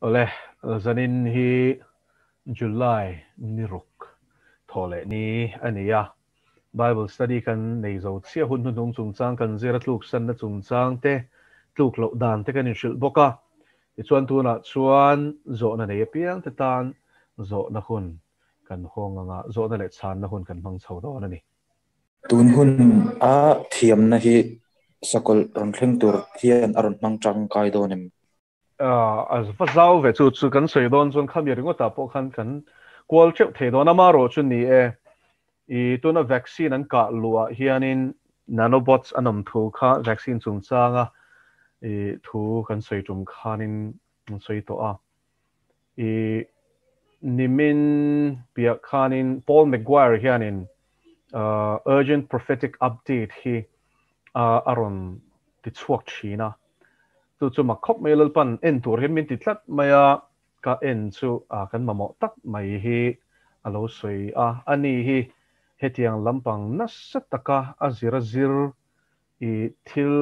Awle, zanin hi July ni ruk thawh leh ni a ni a. Bible study kan nei zo chiah hun hnuhnung chungchang kan zir a tluksanna chungchang te, tluk loh dan te kan inhrilh bawk a. Tichuan tunah chuan zawhna nei apiang te tan zawhna hun kan hawng anga zawhna leh chhanna hun kan hmang chho dawn a ni. Tun hun a thiamna hi sakawlh rawn thleng tur hian a rawn hmang tangkai dawn em? A va zau ve chu chu kan sawi dawn chuan khami ringawtah pawh khan kan kual teuh thei dawn a, amaherawh chu ni e, i tuna vaccine an kah luhah hianin nanobots an awm thu kha vaccine chungchanga i thu kan sawi tum khanin an sawi tawh a. I nimin piah khanin Paul McGuire hianin Urgent Prophetic Update hi a rawn ti chhuak thin a. Chu chu mak khawp mai Lalpan en tur hian min ti tlat mai a, ka en chu kan mamawh tak mai hi a lo sawi a. Ani hi hetiang lampang nasa taka a zir a zir i thil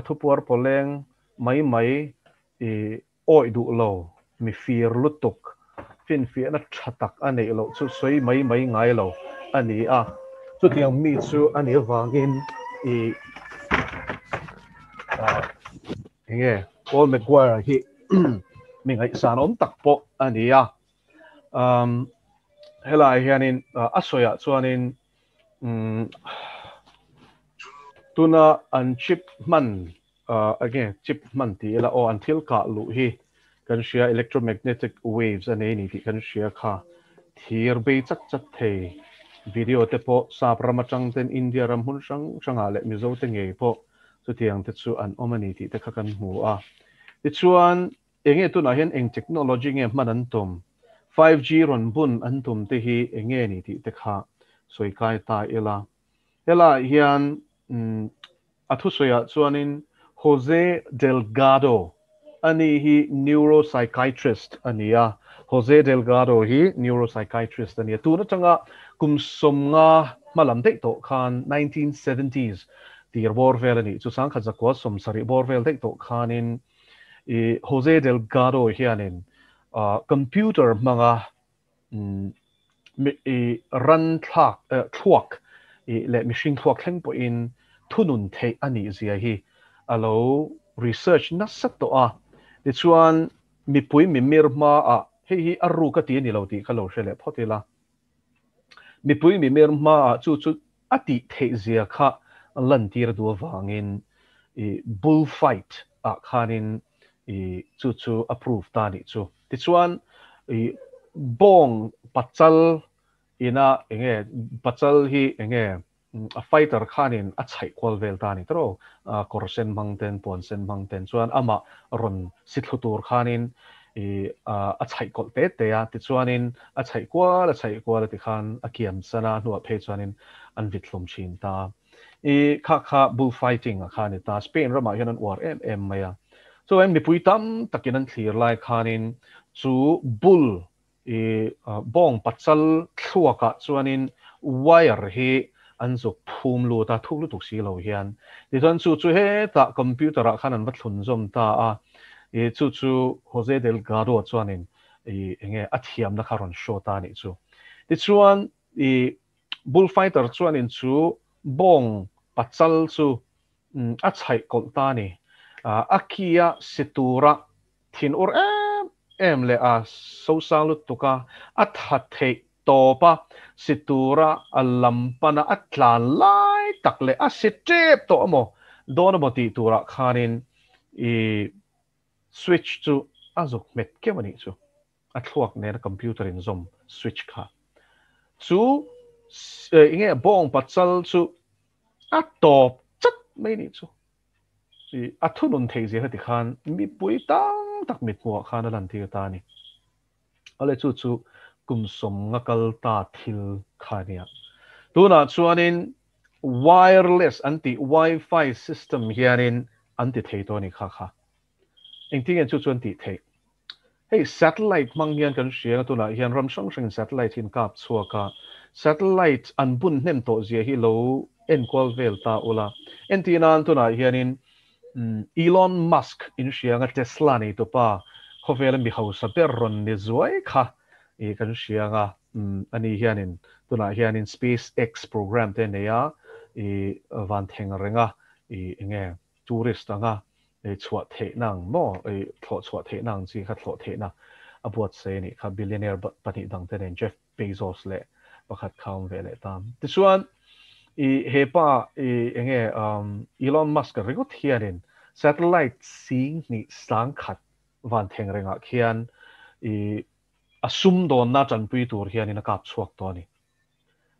thupuar pawleng mai mai i Awih duh lo, mi fir lutuk, finfiahna tha tak a neih loh chu sawi mai mai ngai lo a ni a. Chutiang mi chu a nih avangin i eng nge Paul McGuire hi mi ngaihsan awm tak pawh a ni a. Helaiah hianin a sawiah chuanin tuna an chip hman Enge chip hman ti ila aw an thil kah luh hi kan hria electromagnetic waves a nei ni tih kan hria kha thir bei chat chat thei video te pawh sap ram atang ten India ram hmun hrang hrangah leh Mizo te ngei pawh chutiang te chu an awm a ni tih te kha kan hmu a. Tichuan enge tunah hian eng technology nge hman an tum 5G rawn bun an tum te hi enge ni tih te kha sawi kai ta ila. Helaiah hian a thusawiah chuanin Jose Delgado a ni hi neuropsychiatrist a ni a, Jose Delgado hi neuropsychiatrist a ni a, tun atanga kum 50 hmalam daih tawh khan 1970s tir bawr vel a nih chu, 1970 bawr vel daih tawh khanin Jose Delgado hianin computer hmanga I ran thlak thluak leh mihring thluak thleng pawhin thunun theih a nih zia hi a lo research nasa tawh a. Tichuan, mipui mimir hmaah hei hi a ruk a ti a ni lo tih kha lo hre leh phawt ila. Mipui mimir hmaah chu chu a tih theih zia kha lantir a duh avangin i bull fight ah khanin i chu chu a prove ta nih chu. Tichuan i bawng pachal ina enge pachal hi enge a fighter khanin a chhaih kual vel ta ni tawh a kawr sen hmang ten puan sen hmang ten chuan amah rawn si thlu tur khanin i a chhaih kawlh te te a tichuanin a chhaih kual a chhaih kual a tikhan a kiam san a hnuah phei chuanin an vit hlum thin ta. I kha kha bull fighting a kha a ni ta. Spain ramah hian an uar em em mai a. Chuan mipui tam takin an thlir lai khanin chu bull i bawng pachal thluakah chuanin wire hi an zuk phum lut a, thuk lutuk si lo hian. Tichuan chu chu hetah computer ah khan an va thlun zawm ta a. I chu chu Jose Delgado chuanin i enge a thiamna kha rawn show ta a nih chu. Tichuan i Bullfighter chuanin chu bawng pachal chu a chhaih kawlh ta a ni. A ki a si tura thin ur em em leh a sosang lutuk a, a tha theih tawp a, si tura a lam pana a tlan lai tak leh a si tep tawh emaw dawn emaw tih turah khanin i switch chu a zuk hmet keuh a nih chu. A thluak nena computer in zawm switch kha chu enge bawng pachal chu a tawp chat mai nih chu i a thunun thei zia kha tikhan mipui tam tak mithmuh ah khan a lan tir ta a ni. Awle chu chu kum 50 kal ta thil kha a nia. Tunah chuanin wireless an tih wifi system hianin an ti thei tawh a ni kha kha. Engtin nge chu chu an tih theih? Hei satellite hmang hian kan hria a, tunah hian ram hrang hrangin satellite hi an kap chhuak a, satellite an bun hnem tawh zia hi lo enkual vel ta ula. Entir nan tunah hianin Elon Musk in hria anga Tesla nei tupa Khawvela mi hausa ber rawn ni zuai kha i kan hria anga ani hianin tunah hianin SpaceX program te a nei a, i van theng renga i enge tourist anga i chhuah theihna ang maw i thlawh chhuah theihna ang chi kha thlawh theihna a buatsaih a nih kha billionaire pahnih dangte nen Jeff Bezos leh pakhat kha awm ve leh ta. Tichuan, i hepa i enge Elon Musk-a ringawt hianin satellite sing hnih sang khat van theng rengah khian i a sumdawnna tanpui tur hianin a kap chhuak tawh a ni.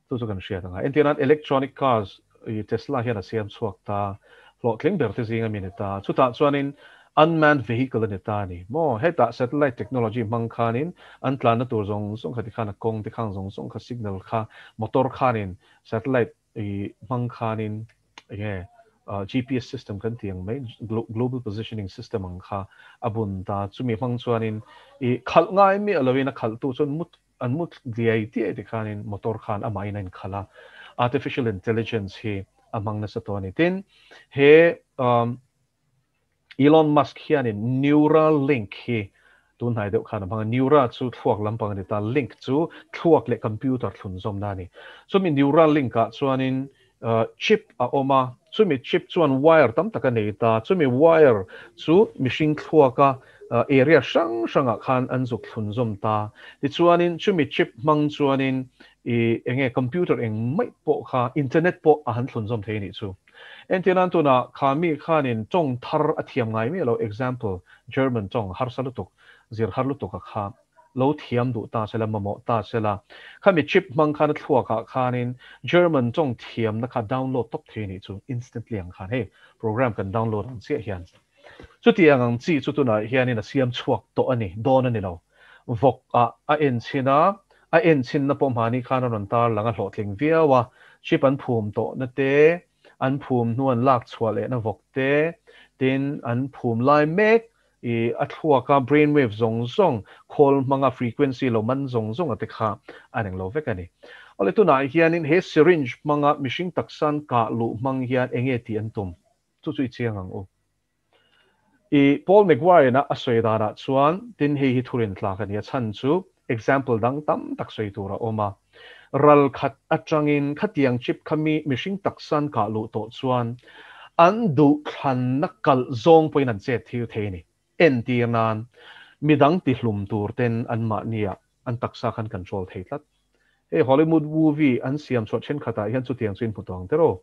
Chu chu kan hriat ang a. Entir nan electronic cars i Tesla hian a siam chhuak ta, hlawhtling ber te zinga mi ni ta. Chutah chuanin unmanned vehicle a ni ta a ni maw? Hetah satellite technology hmang khanin an tlanna tur zawng zawng kha tikhan a kawng te khang zawng zawng kha signal kha motor khanin satellite i hmang khanin enge GPS system kan tih ang mai global positioning system ang kha a bun ta. Chumi hmang chuanin i khalh ngai miah loin a khalhtu chuan mut an mut diai diai te khanin motor khan amahin a inkhalh a, artificial intelligence hi a hmang nasa tawh a ni. Tin, he Elon Musk hianin Neuralink hi tun hnai deuh khan a hmang a, Neura chu thluak lampang a ni ta, link chu thluak leh computer thlun zawmna a ni. Chumi Neuralink ah chuanin chip a awm a, chumi chip chuan wire tam tak a nei ta, chumi wire chu mihring thluaka area hrang hrangah khan an zuk thlun zawm ta. Tichuanin chumi chip hmang chuanin i enge computer eng mai pawh kha internet pawh a han thlun zawm thei a nih chu. Entir nan tunah kha mi khanin tawng thar a thiam ngai miah lo, example, German tawng harsa lutuk, zir har lutuk a kha lo thiam duh ta sela, mamawh ta sela, khami chip hmang khan a thluakah khanin German tawng thiamna kha download tawp thei a nih chu, instantly ang khan hei program kan download ang chiah hian. Chutiang ang chi chu tunah hianin a siam chhuak tawh a ni, dawn a ni lo. Vawk ah a en chhin a, a en chhinna pawh hmani khan a rawn tar lang a hlawhtling viau a, chip an phum tawhna te, an phum hnu an lak chhuah lehna vawk te, tin an phum lai mek i a thluaka brain wave zawng zawng, khawl hmanga frequency lo man zawng zawng a te kha a reng lo vek a ni. Awle tunah hianin he syringe hmanga mihring taksan kah luh hmang hian enge tih an tum? Chu chu i chiang ang u. I Paul McGuire-in a a sawi danah chuan, tin hei hi thurin tlak a ni a chhan chu example dang tam tak sawi tur a awm a. Ral khat atangin khatiang chip kha mi mihring taksan kah luh tawh chuan an duhthlanna kalh zawng pawhin an chet thil thei a ni. Entir nan, midang tihlum tur ten anmahniah an taksa khan control thei tlat. Hei Hollywood movie an siam chhuah thenkhatah hian chutiang chu in hmu tawh ang tiraw?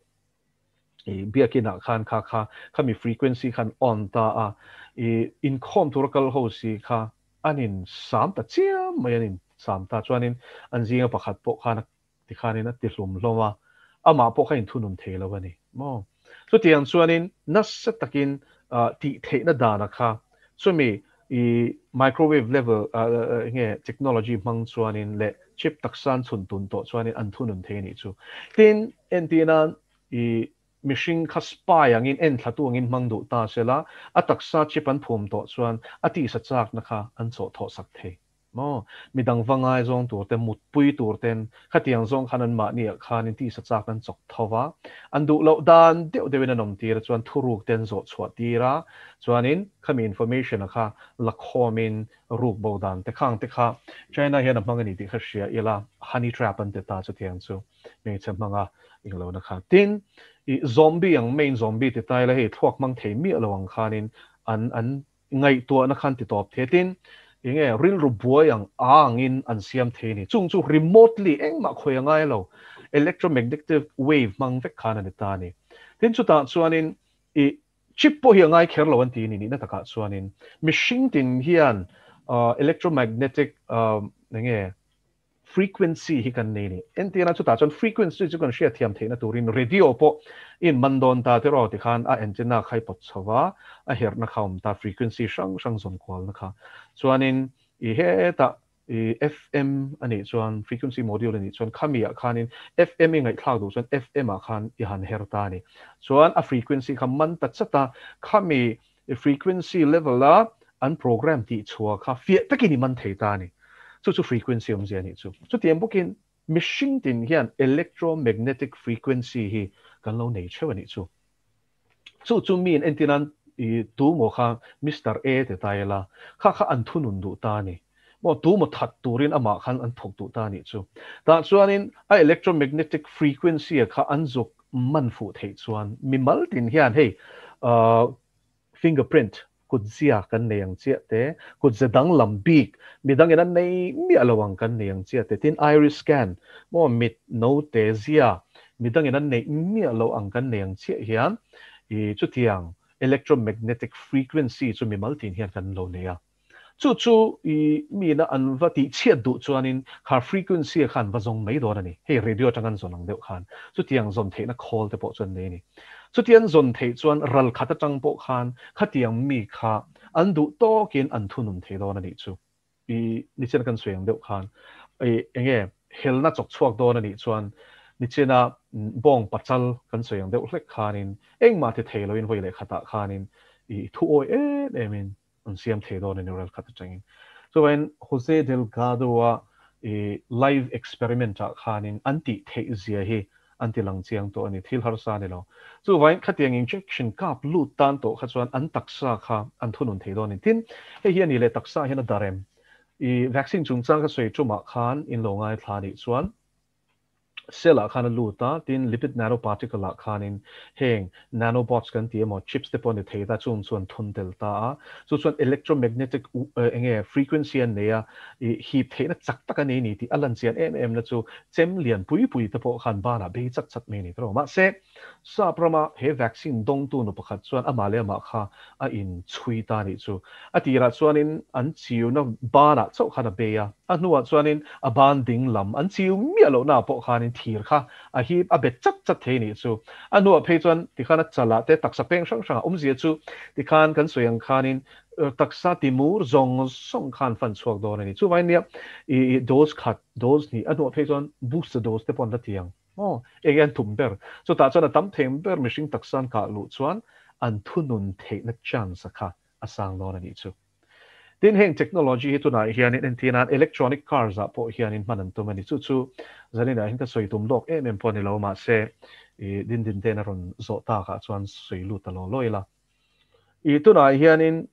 I biakinah khan kha kha khami frequency khan on ta a, i inkhawm tura kal ho si kha an in sam ta chiam mai, an in sam ta chuanin an zinga pakhat pawh khan a tikhanin a ti hlum hlawm a, amah pawh kha inthunun thei lo a ni maw. Chutiang chuanin nasa takin tih theihna dana kha chumi i microwave level enge technology hmang chuanin leh chip taksa an chhun tun tawh chuanin an thunun thei a nih chu. Tin, entir nan i mihring kha spy angin enthlatu angin hmang duh ta sela, a taksa chip an phum tawh chuan a tisa chakna kha an chawh thawh sak thei. Maw? Midang va ngaizawng tur te, mutpui tur ten, khatiang zawng khan anmahni ah khan in tisa chak an chawk tho va, an duh loh dan deuh deuhin an awm tir a, chuan thuruk te an zawh chhuah tir a, chuanin khami information a kha la khawmin ruk bo dan te khang te kha China hian a hmang a ni tih kha hria ila, honey trap an ti ta chutiang chu hmeichhe hmanga englo na kha. Tin, i zombie ang main zombie ti ta ila hei thluak hmang thei miah lo ang khanin an an Ngaihtuahna khan ti tawp thei tin, enge rilru buai ang angin an siam thei a ni. Chung chu remotely engmah khawi a ngai lo, electromagnetic wave hmang vek khan a ni ta a ni. Tin chutah chuanin i chip pawh hi a ngai kher lo an ti a ni nihna takah chuanin mihring tin hian electromagnetic enge Frequency hi kan nei a ni. Entirna chutah chuan frequency chu kan hriatthiam theihna turin radio pawh in man dawn ta tiraw tikhan a antenna kha i pawt chho va, a herhna kha a awm ta, frequency hrang hrang zawn kualna kha. Chuanin i hetah i FM a nih chuan, frequency module a nih chuan khami ah khanin FM i ngaihthlak duh chuan FM ah khan i han her ta a ni. Chuan a frequency kha man ta chat a, khami frequency level a an program tih chhuah kha fiah takin i man thei ta a ni. Chu chu frequency awmzia a nih chu. Chutiang bawkin mihring tin hian electromagnetic frequency hi kan lo nei theuh a nih chu. Chu chu miin entir nan I tu maw kha Mister A ti ta ila, kha kha an thunun duh ta a ni. Maw tu maw that turin amah khan an thawk duh ta a nih chu. Tah chuanin a electromagnetic frequency a kha an zuk man fuh theih chuan mimal tin hian hei fingerprint kut zia kan nei ang chiah te, kut ze danglam bik midangin an nei miah lo ang kan nei ang chiah te, tin iris scan maw mit note zia midangin an neih miah lo ang kan nei ang chiah hian i chutiang electromagnetic frequency chu mimal tin hian kan lo nei a. Chu chu i mina an va tih chhiat duh chuanin kha frequency a khan va zawng mai dawn a ni. Hei radio atang an zawn ang deuh khan chutiang zawn theihna khawl te pawh chu an nei a ni. Chutiang zawn theih chuan ral khat atang pawh khan khatiang mi kha an duh tawkin an thunun thei dawn a nih chu. I nichina kan sawi ang deuh khan i enge helna chawk chhuak dawn a nih chuan nichina bawng pachal kan sawi ang deuh hlek khanin engmah ti thei loin vawi leh khatah khanin i thu awi em emin an siam thei dawn a ni ral khat atangin. Chuvain Jose Delgado-a i live experiment-ah khanin an tih theih zia hi an ti lang chiang tawh a ni, thil harsa a ni lo. Chuvain khatiang injection kap lut tan tawh kha chuan an taksa kha an thunun thei dawn a ni. Tin, hei hi a ni leh taksa hian a darem. I vaccine chungchang ka sawi tumah khan in lo ngaithla anih chuan Cell ah khan a lut a, tin lipid nanoparticle ah khanin heng nanobots kan tih emaw chips te pawh a ni thei ta, chung chuan thun tel ta a, chu chuan electromagnetic eng nge frequency a nei a, ih hip theihna chak tak a nei ni tih a lan chian em em na chu chem lian pui pui te pawh khan banah bei chak chat mai a ni tawh. Mahse, Sap rama he vaccine dawngtu nu pakhat chuan amah leh amah kha a inchhui ta nih chu. A tirah chuanin an chiuna banah chauh khan a bei a, a hnuah chuanin a ban ding lam an chiu miah lohnaah pawh khanin thir kha a hip a bet chat chat thei nih chu. A hnuah phei chuan tikhan a chalah te taksa peng hrang hrangah awmzia chu tikhan kan sawi ang khanin taksa timur zawng zawng khan fan chhuak dawn a ni. Chuvangin nia i dose khat, dose hnih, a hnuah phei chuan booster dose te pawh an la ti ang. Aw, eng an tum ber? Chutah chuan a tam theng ber mihring taksa an kah luh chuan an thunun theihna chance a kha a sang dawn a nih chu. Tin, heng technology hi tunah hianin entir nan electronic cars ah pawh hianin hman an tum a ni. Chu chu zaninah hian ka sawi tum lawk em em pawh a ni lo, mahse i din din ten a rawn zawh takah chuan sawi lut ta law law ila. I tunah hianin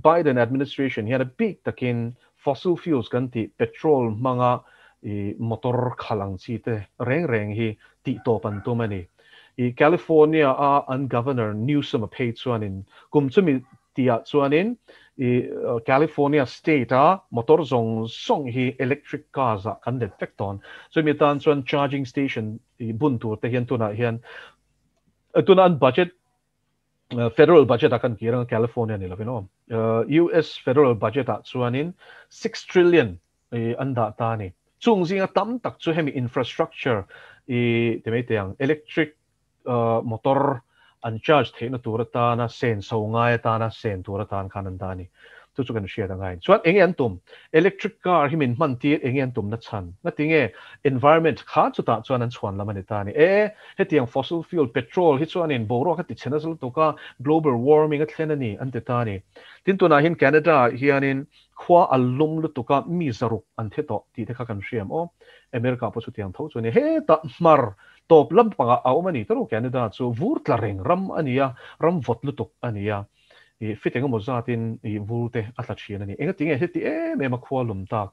Biden administration hian a bik takin fossil fuels kan tih petrol hmanga i motor khalh ang chi te reng reng hi tih tawp an tum a ni. I California a an Governor Newsom a phei chuanin kum chumi tihah chuanin i California state a motor zawng zawng hi electric cars ah kan let vek tawn. Chumi atan chuan charging station i bun tur te hian tunah hian tuna an budget Federal budget ah kan kir ang a, California ni lovin aw. US federal budget ah chuanin 6 trillion an dah ta a ni. Chung zinga tam tak chu hemi infrastructure i ti mai teh ang, electric motor an charge theihna tur atana sen so ngai atana sen tur atan khan an dah a ni. Chu chu kan hriat a ngai. Chuan enge an tum? Electric car hi min hman tir enge an tum na chhan? Ngati nge environment kha chutah chuan an chhuan lam a ni ta a ni. E, hetiang fossil fuel, petrol hi chuanin boruak a ti chhe nasa lutuk a, global warming a thlen a ni an ti ta a ni. Tin tunah hian Canada ah hianin khua a lum lutuk a, mi zaruk an thi tawh tih te kha kan hriam aw. America pawh chutiang tho chu a ni. Hetah hmar tawp lampangah a awm a ni tawrh Canada chu vur tla reng ram a ni a, ram vawt lutuk a ni a. I fit engemaw zatin i vur te a tla thin a ni. Engati nge heti em em a khua lum tak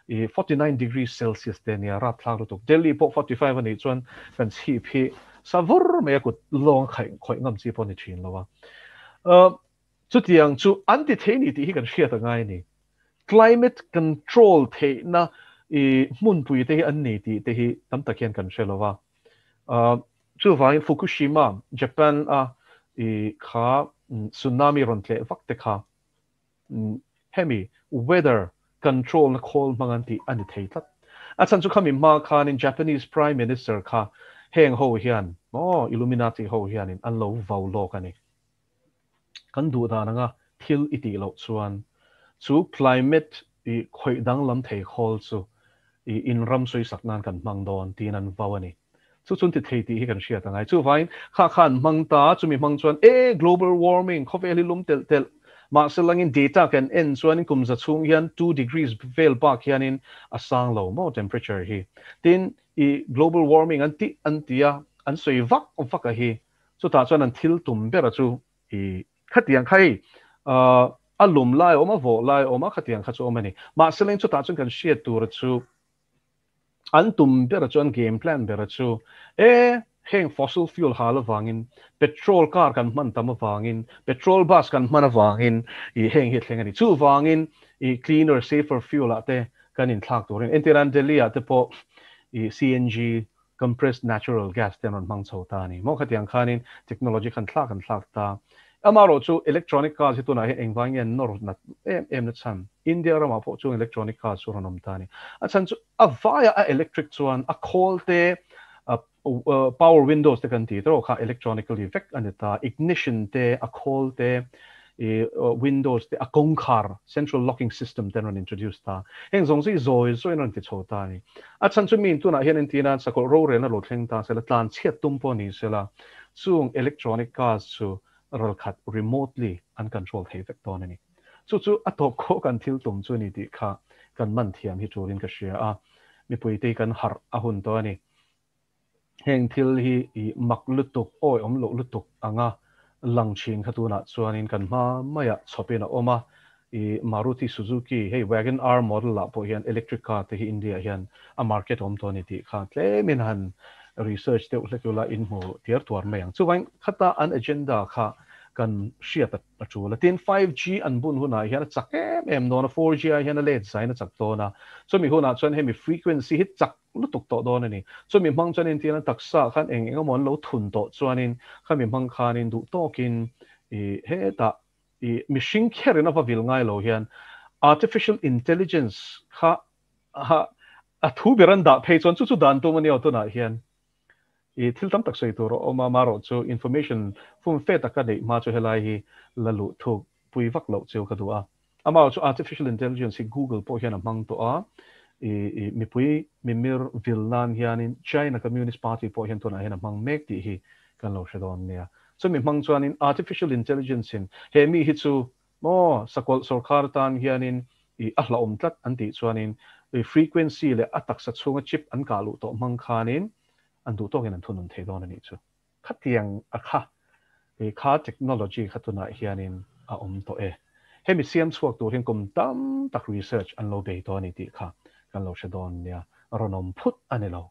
i 49 degrees Celsius te ania rapthlak lutuk. Delhi pawh 45 a nih chuan kan chhip hi sa vur mai a kut lawng a khaih khawih ngam chi pawh a ni thin lo a. Chutiang chu an ti thei ni tih hi kan hriat a ngai a ni. Climate control theihna i hmunpui te hi an ni tih te hi tam tak hian kan hre lo a. Chuvangin Fukushima, Japan a i kha tsunami rawn tleh vak te kha hemi weather control na khawl hmang an tih a ni thei tlat. A chhan chu khami hma khanin Japanese Prime Minister kha heng ho hian maw Illuminati ho hianin an lo vau lawk a ni. Kan duh dan anga thil i tih loh chuan chu climate i khawih danglam thei khawl chu i inram sawisak nan kan hmang dawn tiin an vau a ni. Chu chuan ti thei tih hi kan hriat a ngai. Chuvangin kha kha an hmang ta, chumi hmang chuan e global warming, khawvel hi lum telh telh, mahse langin data kan en chuanin kum za chhung hian 2 degrees vel bak hianin a sang lo maw temperature hi. Tin, i global warming an tih an ti a, an sawi vak vak a hi. Chutah chuan an thil tum bera chu i Khatiang kha hei a lum lai a awm a, vawh lai a awm a, khatiang kha chu awm a ni. Mahse leng chutah chuan kan hriat tura chu an tum bera chu an game plan bera chu e heng fossil fuel hal avangin petrol car kan hman tam avangin petrol bus kan hman avangin i heng hi a thleng a ni. Chuvangin i cleaner safer fuel ah te kan inthlak turin entirnan Delhi ah te pawh i CNG compressed natural gas te an rawn hmang chho ta a ni maw? Khatiang khanin technology khan thlak an thlak ta. Amaherawh chu electronic cars hi tunah hian engvang nge an nawr nat em em na chhan? India ramah pawh chuan electronic cars chu rawn awm ta a ni. A chhan chu a vaia a electric chuan a khawl te, power windows te kan tih te erawh kha electronically vek a ni ta. Ignition te, a khawl te, i windows te a kawngkhar central locking system te an rawn introduce ta. Heng zawng chu i zawi zawiin a rawn ti chho ta a ni. A chhan chu miin tunah hian entir a sakawlh rorelna lo thleng ta sela, tlan chhiat tum pawh ni sela, chung electronic cars chu ralkhat remotely an control thei vek dawn a ni. Chu chu a tawp khawh kan thil tum chu a ni tih kha kan man thiam hi turin ka hria a, mipuite hi kan harh a hun tawh a ni. Heng thil hi i mak lutuk, awi awm loh lutuk anga lang thin kha tunah chuanin kan hma maiah chhawpin a awm a. I Maruti Suzuki, hei Wagon R model ah pawh hian electric car te hi India ah hian a market awm tawh a ni tih kha tlemin han research deuh hlek ula in hmu tiar tuar mai ang. Chuvangin khata an agenda kha kan hriat a tul a. Tin, 5G an bun hunah hian a chak em em dawn a, 4G ah hian a let zain a chak dawn a. Chumi hunah chuan hemi frequency hi chak lutuk tawh dawn a ni. Chumi hmang chuan entir an taksa ah khan eng eng emaw an lo thun tawh chuanin khami hmang khanin duh tawkin i hetah i mihring kherin a va vil ngai lo hian artificial intelligence kha a thu ber an dah phei chuan chu chu dan tum a nia aw tunah hian i thil tam tak sawi tur a awm a, marawh chu information fum fe taka neih hma chu helai hi la luh thuk pui vak loh cheu ka duh a. Amaherawh chu artificial intelligence hi Google pawh hian a hmang tawh a, i mipui mimir vil nan hianin China Communist Party pawh hian tunah hian a hmang mek tih hi kan lo hre dawn nia. Chumi hmang chuanin artificial intelligence in he mi hi chu maw sakawlh sorkar tan hianin i a hlauhawm tlat an tih chuanin i frequency leh a taksa chhunga chip an kah luh tawh hmang khanin an duh tawkin an thunun thei dawn a nih chu. Khatiang a kha i kha technology kha tunah hianin a awm tawh e. Hemi siam chhuak tur hian kum tam tak research an lo bei tawh a ni tih kha kan lo hre dawn nia. Rawn awm phut a ni lo.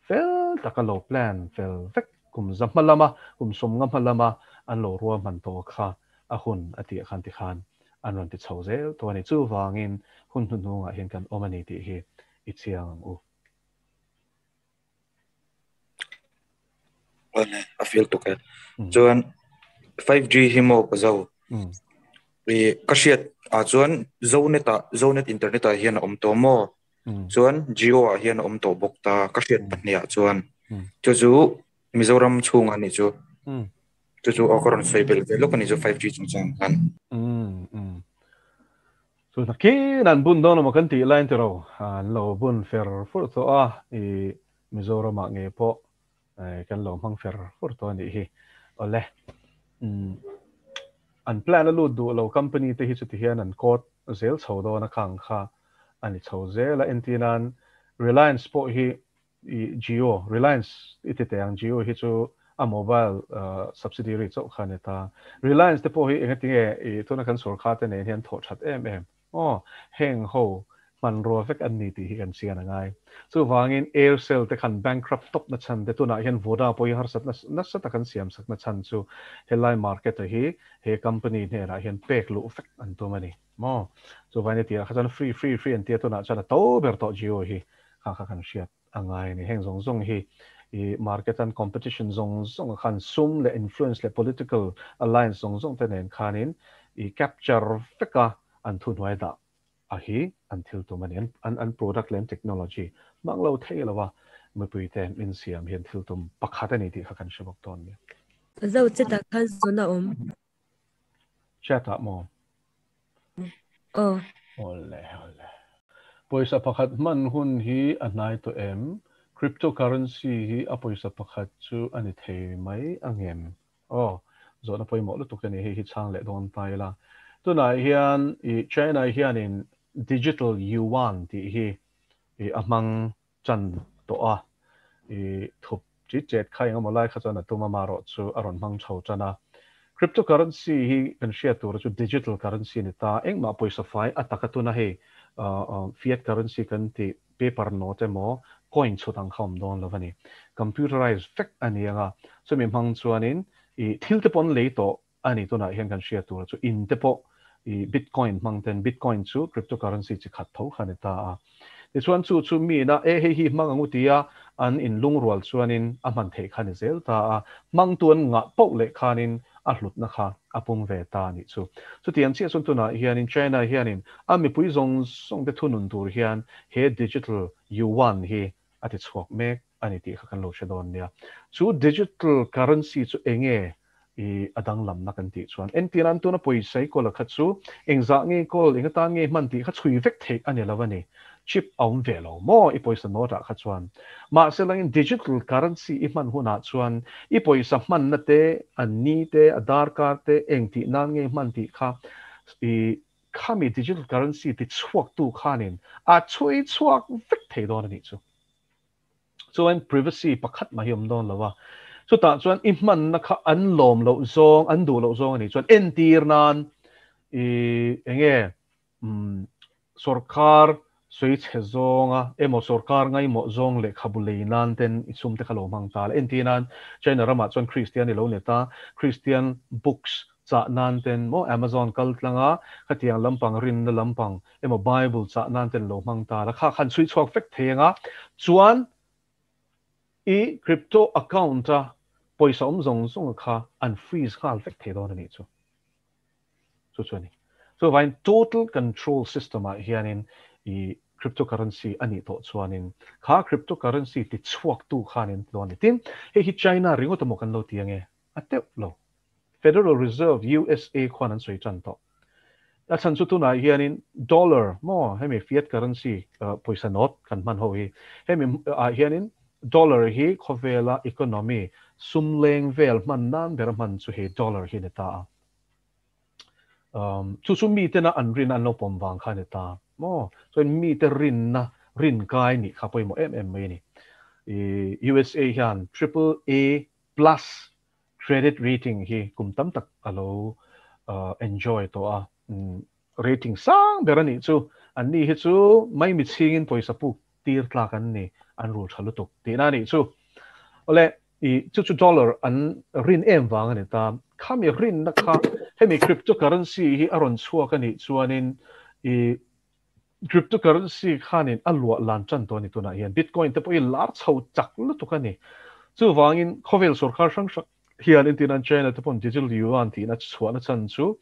Fel taka lo plan fel vek kum za hma lama, kum sawmnga hma lama an lo ruahman tawh kha a hun a tih khan tikhan an rawn ti chho zel tawh a ni. Chuvangin hun hnuhnungah hian kan awm a ni tih hi i chiang ang u. A feel tuk e. Chuan 5G hi maw ka zo. I ka hriat ah chuan Zonet ah Zonet internet ah hian a awm tawh maw? Chuan Jio ah hian a awm tawh bawk ta ka hriat pahnih ah chuan. Chu chu Mizoram chhung a nih chu. Chu chu aw ka rawn sawi belh ve lawk a nih chu 5G chungchang khan. Chu nakin an bun dawn emaw kan tih lai tiro an lo bun fer fur tawh a, i Mizoramah nge pawh kan lo hmang fer fur tawh a nih hi. Awle, an plan a lut duh lo company te hi chuti hian an court zel chho dawn a khang kha a ni chho zel a, entirnan Reliance pawh hi I Jio, Reliance i ti teh ang, Jio hi chu a mobile subsidiary chauh kha a ni ta. Reliance te pawh hi engatinge i tuna kan sorkar te nen hian thawh that em em? Aw, heng ho hmanrua vek an ni tih hi kan chian a ngai. Chuvangin Aircel te khan bankrupt tawp na chhan te, tunah hian Voda pawh hi harsatna nasa tak an siam sak na chhan chu helai market a hi he company hnenah hian pek luh vek an tum a ni. Maw? Chuvangin i tirah kha chuan free free free an tia tunah chuan a to ber tawh Jio hi kha kha kan hriat a ngai a ni. Heng zawng zawng hi i market an competition zawng zawng khan sum leh influence leh political alliance zawng zawng te nen khanin i capture vek a an thuhnuai dah a hi an thil tum a ni. An an product leh an technology hmang lo thei lo a mipui te min siam hian thil tum pakhat a ni tih kha kan hre bawk dawn nia. Zo che tak khan zawn a awm. Chat ah maw? Aw. Awle awle. Pawisa pakhat hman hun hi a hnai tawh em? Cryptocurrency hi a pawisa pakhat chu a ni thei mai angem? Aw, zawhna pawimawh lutuk a ni, hei hi chhang leh dawn ta ila. Tunah hian i China hianin digital yuan tih hi i a hmang chan tawh a, i thup chi chet kha engemaw lai kha chuan a tum a, marawh chu a rawn hmang chho tan a. Cryptocurrency hi kan hriat tur chu digital currency ni ta, engmah pawisa fai a taka tuna hei fiat currency kan tih paper note emaw coin chhut ang kha awm dawn lo a ni. Computerized vek a ni anga, chumi hmang chuanin i thil te pawh an lei tawh a ni tunah hian kan hriat tur chu in te pawh i bitcoin hmang ten bitcoin chu cryptocurrency chi khat tho kha a ni ta a. Tichuan chu chu miin a e hei hi hmang ang u tia an inlungrual chuanin a hman theih kha a ni zel ta a, hmangtu an ngah poh leh khanin a hlutna kha a pung ve ta a nih chu. Chutiang chiah chuan tunah hianin China hianin a mipui zawng zawng te thunun tur hian he digital yuan hi a ti chhuak mek a ni tih kha kan lo hre dawn nia. Chu digital currency chu enge i a danglamna kan tih chuan entir an tuna pawisa i kawl a kha chu engzah nge i kawl, eng atan nge i hman tih kha chhui vek theih a ni lo a ni. Chip a awm ve lo maw i pawisa note ah kha chuan. Mahse langin digital currency i hman hunah chuan i pawisa hmanna te, a ni te, a darkar te, eng tih nan nge i hman tih kha i khami digital currency ti chhuaktu khanin a chhui chhuak vek thei dawn a nih chu. Chuan privacy pakhat mah hi awm dawn lo a, chutah chuan i hmanna kha an lawm loh zawng, an duh loh zawng a nih chuan entir nan i enge umm sorkar sawi chhe zawnga emaw sorkar ngaimawh zawng lehkhabu lei nan ten i chhum te kha lo hmang ta la. Entir nan China ramah chuan Kristian i lo ni ta, Kristian books chah nan ten maw Amazon kal tlanga khatiang lampang rinna lampang emaw Bible chah nan ten lo hmang ta la kha khan chhui chhuak vek thei anga chuan i crypto account a pawisa awm zawng zawng kha an freeze nghal vek thei dawn a nih chu. Chu chu a ni. Chuvangin total control system ah hianin i cryptocurrency a nih tawh chuanin kha cryptocurrency ti chhuak tu khanin ti dawn a ni. Tin, hei hi China ringawt emaw kan lo ti ange a teuh lo. Federal Reserve USA khuan an sawi tan tawh. A chhan chu tunah hianin dollar maw hemi fiat currency pawisa note kan hman ho hi hemi ah hianin dollar hi khawvela economy sum leng vel hman nan ber a hman chu hei dollar hi a ni ta a. Chu chu mitena an rin an lo pawm vang kha a ni ta maw. Chuan mite rinna rin kai nih kha pawimawh em em mai a ni. USA hian triple A plus Credit rating hi kum tam tak a lo enjoy tawh a, rating sang ber a nih chu. Anni hi chu maimi chhingin pawisa puk tir tlak an ni, an rul tha lutuk tihna a nih chu. Awle, i chu chu dollar an rin em vang a ni ta. Khami rinna kha hemi cryptocurrency hi a rawn chhuak a nih chuanin i Cryptocurrency khanin a luah lan tan tawh a ni tunah hian. Bitcoin te pawh hi lar chho chak lutuk a ni. Chuvangin khawvel sorkar hrang hrang hian entirnan China te pawn digital yuan tihna chhuahna chan chu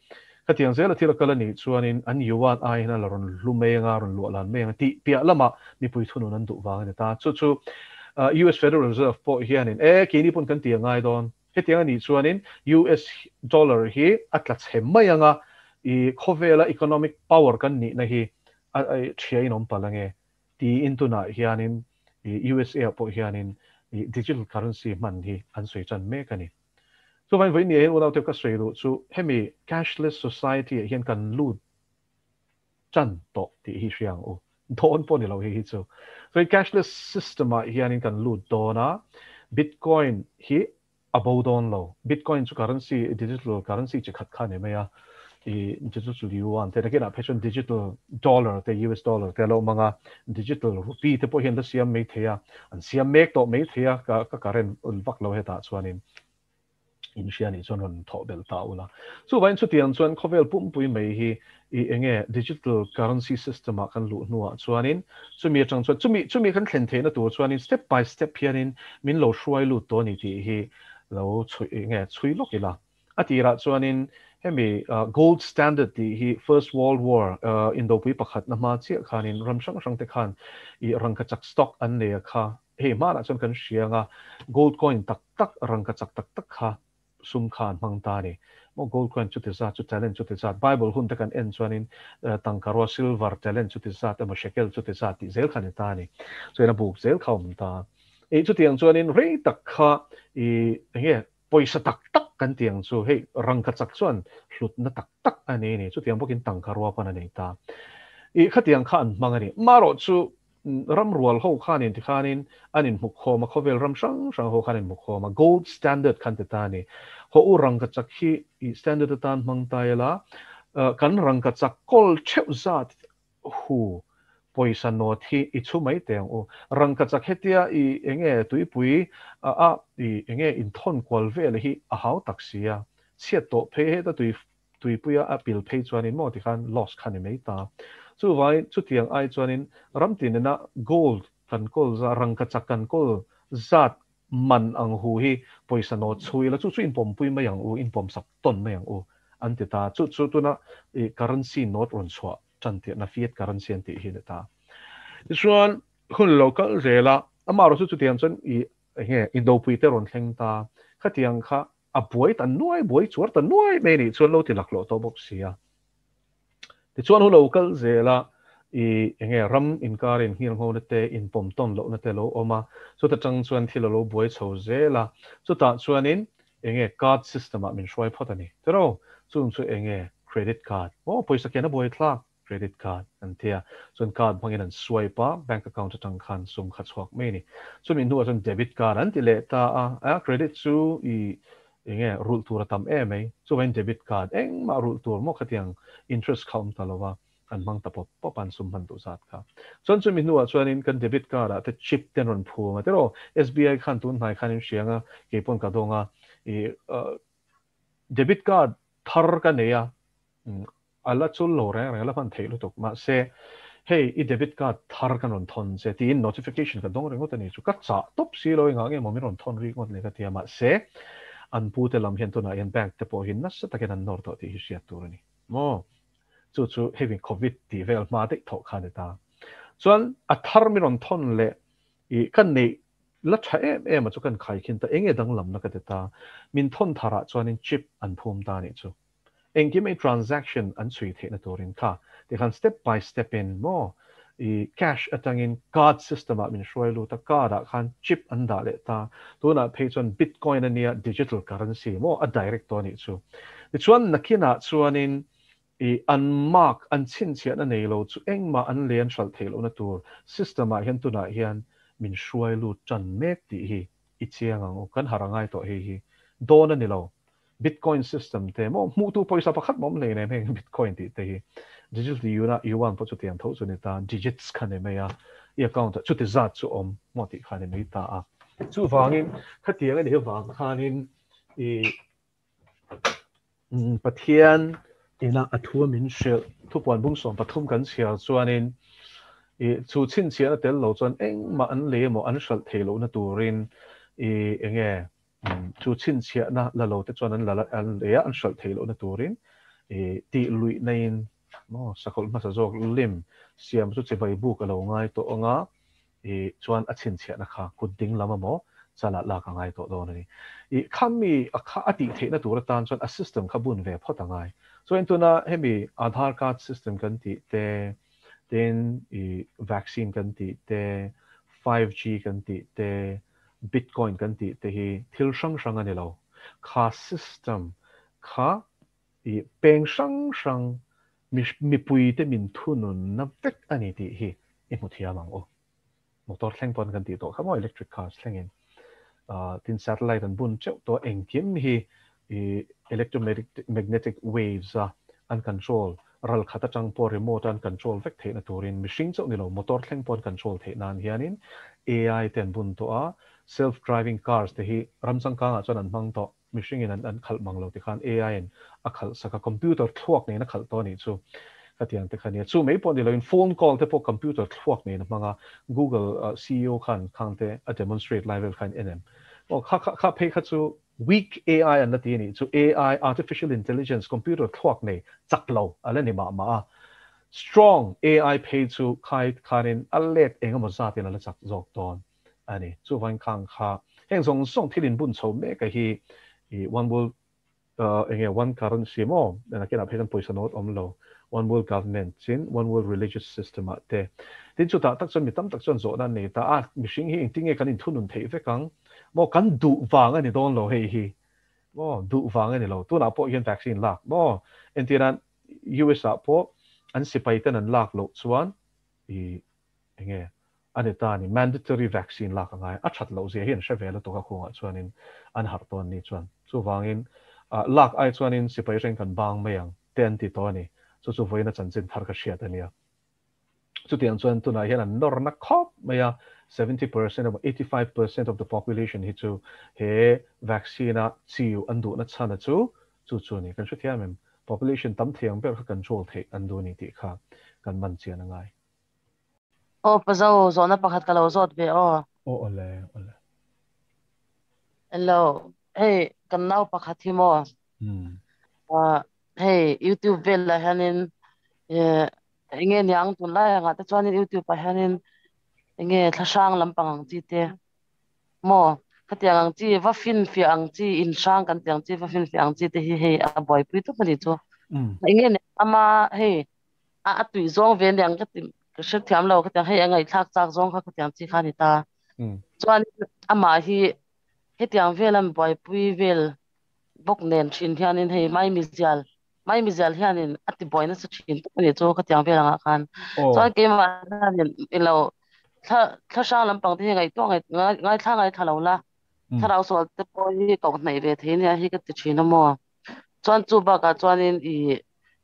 khatiang zela thil a kal a nih chuanin an yuan aiin a la rawn hlu mai anga, rawn luah lan mai anga tih piah lamah mipui thunun an duh vang a ni ta. Chu chu US Federal Reserve pawh hianin e keini pawn kan ti a ngai dawn. Hetiang a nih chuanin US dollar hi a tla chhe mai anga, i khawvela economic power kan nihna hi a ṭhia in awm palh ange tiin tunah hianin USA ah pawh hianin digital currency hman hi an sawi ṭan mek a ni. Chuvangin vawiin hian unaute ka sawi duh chu hemi cashless society ah hian kan lut ṭan tawh tih hi hria ang u. Dawn pawh ni lo hei hi chu. So cashless system ah hianin kan lut dawn a, Bitcoin hi a bo dawn lo. Bitcoin chu currency, digital currency chi khat kha a ni mai a, i digital yuan te, nakinah phei chuan digital dollar te, US dollar te a lo hmang a, digital rupee te pawh hi an la siam mai thei a, an siam mek tawh mai thei a, ka current vak lo hetah chuanin. In hria nih chuan rawn thawh belh ta ula. Chuvangin chutiang chuan khawvel pumpui mai hi i enge digital currency system ah kan luh hnuah chuanin chumi atang chuan chumi chumi kan thlen theihna tur chuanin step by step hianin min lo hruai lut tawh a ni tih hi lo chhui enge chhui lawk ila. A tirah chuanin hemi gold standard tih hi first world war indopui pakhatna hma chiah khanin ram hrang hrang te khan i rangkachak stock an nei a kha Hei hmanah chuan kan hria anga gold coin tak tak, rangka chak tak tak kha sum kha an hmang ta a ni. Maw gold coin chuti zat chu talent chuti zat, Bible hun te kan en chuanin tangkarua silver talent chuti zat emaw shekel chuti zat tih zel kha a ni ta a ni. Chuan a buk zel kha a awm ta. Ei chutiang chuanin rei tak kha i enge pawisa tak tak kan tih ang chu hei rangka chak chuan hlutna tak tak a nei a ni. Chutiang bawkin tangkarua pawn a nei ta. I khatiang kha an hmang a ni. Marawh chu. ram rual ho khanin tikhanin an in hmukhawm a, khawvel ram hrang hrang ho khan in hmukhawm a, gold standard khan ti ta ni. Ho u rangkachak hi i standard atan hmang ta ila, kan rangkachak kawl theuh zat hu pawisa note hi i chhu mai teh ang u. Rangkachak hetia i enge tuipui a a i enge inthawn kual vel hi a hau tak si a, chhiat tawh phei heta tui tuipuia a pil phei chuanin maw tikhan loss kha ni mai ta. Chuvangin chutiang ai chuanin ram tinena gold kan kawl zat, rangkachak kan kawl zat man ang hu hi pawisa note chhu ila chu chu inpawmpui mai ang u, inpawmsak tawn mai ang u an ti ta. Chu chu tuna i currency note rawn chhuah tan tirhna fiat currency an tih hi a ni ta. Tichuan hun lo kal zel a, amaherawhchu chutiang chuan i enge indopui te rawn thleng ta, khatiang kha a buai ta nuai, buai chuar ta nuai mai a nih chuan lo ti laklawh tawh bawk si a. Tichuan hu lo kal zel a, i enge ram inkar in nghirngho na te, inpawm tawn loh na te lo awm a, chuta tang chuan thil a lo buai chho zel a, chutah chuanin enge card system ah min hruai phawt a ni. Tiraw? Chung chu enge credit card maw pawisa kian a buai thlak credit card an ti a, chuan card hmangin an swipe a, bank account atang khan sum kha chhuak mai a ni. Chumi hnuah chuan debit card an ti leh ta a, a credit chu i enge rulh tur a tam em mai, chuvangin debit card engmah rulh tur maw khatiang interest kha awm ta lo va, an hmang ta pawp pawp a, an sum hman duh zat kha. Chuan chumi hnuah chuanin kan debit card ah te chip te an rawn phum a, tiraw SBI khan tun hnai khan in hriang a, keipawn ka dawng a, i debit card thar ka nei a, A la chul lo reng reng, a la hman theih lutuk. Mahse, hei i debit card thar kan rawn thawn che tiin notification ka dawng ringawt a ni chu. Ka chah tawp si lo, engah nge maw min rawn thawn rik ngawt le ka ti a. Mahse, an pute lam hian tunah hian bank te pawh hi nasa takin an nawr tawh tih hi hriat tur a ni maw? Chu chu hei covid tih vel hma daih thawh kha a ni ta. Chuan a thar min rawn thawn leh i ka neih la tha em em a chu kan khaikhin ta, enge danglamna ka ti ta. Min thawn tharah chuanin chip an phum ta a nih chu. Engkim ei transaction an chhui theihna turin kha tikhan step by step in maw i cash atangin card system ah min hruai lut a, card ah khan chip an dah leh ta, tunah phei chuan bitcoin ania digital currency maw a direct tawh anih chu. Tichuan nakinah chuanin i an mark an chhinchhiahna nei lo chu engmah an lei an hralh theih lohna tur system ah hian tunah hian min hruai lut tan mek tih hi i chiang ang u, kan harh a ngai tawh hei hi dawn a ni lo. Bitcoin system te maw hmuh tu pawisa pakhat mawm hlei nem heng bitcoin tih te hi digital yuan yuan pawh chutiang tho chu ni ta digits kha ni mai a i account ah chuti zat chu awm maw tih kha ni mai ta a chuvangin khatiang a nih avang khanin i Pathian ina a thu a min hrilh thupuan bung 13 kan chhiar chuanin i chu chhinchhiahna tel lo chuan engmah an lei emaw an hralh thei lohna turin i enge Chu chhinchhiahna la lo te chuan an la an lei a, an hralh theih lohna turin tih luih naiin maw sakawlh hmasa zawk lim siam chu chibai buk a lo ngai tawh ang a, chuan a chhinchhiahna kha kut ding lam emaw chalah lak a ngai tawh dawn a ni. I khami a kha a tih theihna tur atan chuan a system kha bun ve phawt a ngai. Chuan tuna hemi Aadhaar card system kan tih te, tin i vaccine kan tih te, 5G kan tih te, Bitcoin kan tih te hi thil hrang hrang a ni lo. Kha system kha i peng hrang hrang mipui te min thununna vek a ni tih hi i hmu thiam ang u. Motor thleng pawn kan tih tawh kha maw electric cars thlengin tin satellite an bun teuh tawh engkim hi i electromagnetic waves a an control ral khat atang pawh remote a an control vek theihna turin mihring chauh ni lo motor thleng pawh an control theih nan hianin AI te an bun tawh a, self driving cars te hi ram changkangah chuan an hmang tawh, mihringin an an khalh mang lo tikhan AI in a khalh sak a, computer thluak nen a khalh tawh a nih chu khatiang te kha nia. Chu mai pawh ni loin phone call te pawh computer thluak nen a hmang a, Google CEO khan khang te a demonstrate lai vel khan en em? Aw kha kha kha phei kha chu Weak AI an la ti a nih chu AI, Artificial Intelligence, computer thluak nei chak lo a la ni mah mah a. Strong AI phei chu khai khanin a let eng emaw zatin a la chak zawk dawn a ni. Chuvangin khang kha heng zawng zawng thil inbun chho mek a hi i one world eng nge one currency maw nakinah phei chuan pawisa note awm lo one world government chin one world religious system ah te tin chutah tak chuan mi tam tak chuan zawhna an nei ta a mihring hi engtin nge kan inthunun theih vek ang Maw kan duh vang a ni dawn lo hei hi. Maw duh vang a ni lo. Tunah pawh hian vaccine lak maw? Entirnan US ah pawh an sipai ten an lak loh chuan i enge A ni ta a ni. Mandatory vaccine lak a ngai. A that loh zia hi an hre ve lutuk a khungah chuanin an harh tawn ni chuan. Chuvangin lak ai chuanin sipai hreng kan bang mai ang te an ti tawh a ni. Chu chu vawiin a chanchin thar ka hriat a nia. Chutiang chuan tunah hian an nawrna khawp mai a, 70% emaw 85% of the population hi chu he vaccine a chiu an duhna chhan a chu chu chu a ni. Kan hrethiam em? Population tam thei ang ber kha control theih an duh a ni tih kha kan man chian a ngai. Aw Pazo, zawhna pakhat ka lo zawt ve aw. Aw awle, awle. Hello, hei kan nau pakhat hi maw? Uh, hei YouTube vel lah hianin eh, enge niang tunlai angah te chuanin YouTube ah hianin enge thlahrang lampang ang chi te maw khatiang ang chi va finfiah ang chi in hrang kan tih ang chi va finfiah ang chi te hi hei a buaipui tawp a ni chu. Enge niang ama hei a a tui zawng ve aniang ka ti ka hre thiam lo ka tiang hei a ngaihthlak chak zawng kha ka tiang chi kha a ni ta. Chuan amah hi hetiang vel an buaipui vel bawk nen thin hianin hei maimizial maimizial hianin a ti buai nasa thin tawp a ni chu ka tiang vel angah khan. Chuan keimah hianin ilo thla thla hrang lampang te hi ngaihtuah ngaih ngaithla ngaithla lo la thlarau sual te pawh hi koh hnaih ve thei nia hi ka ti thin a maw. Chuan chu bakah chuanin ih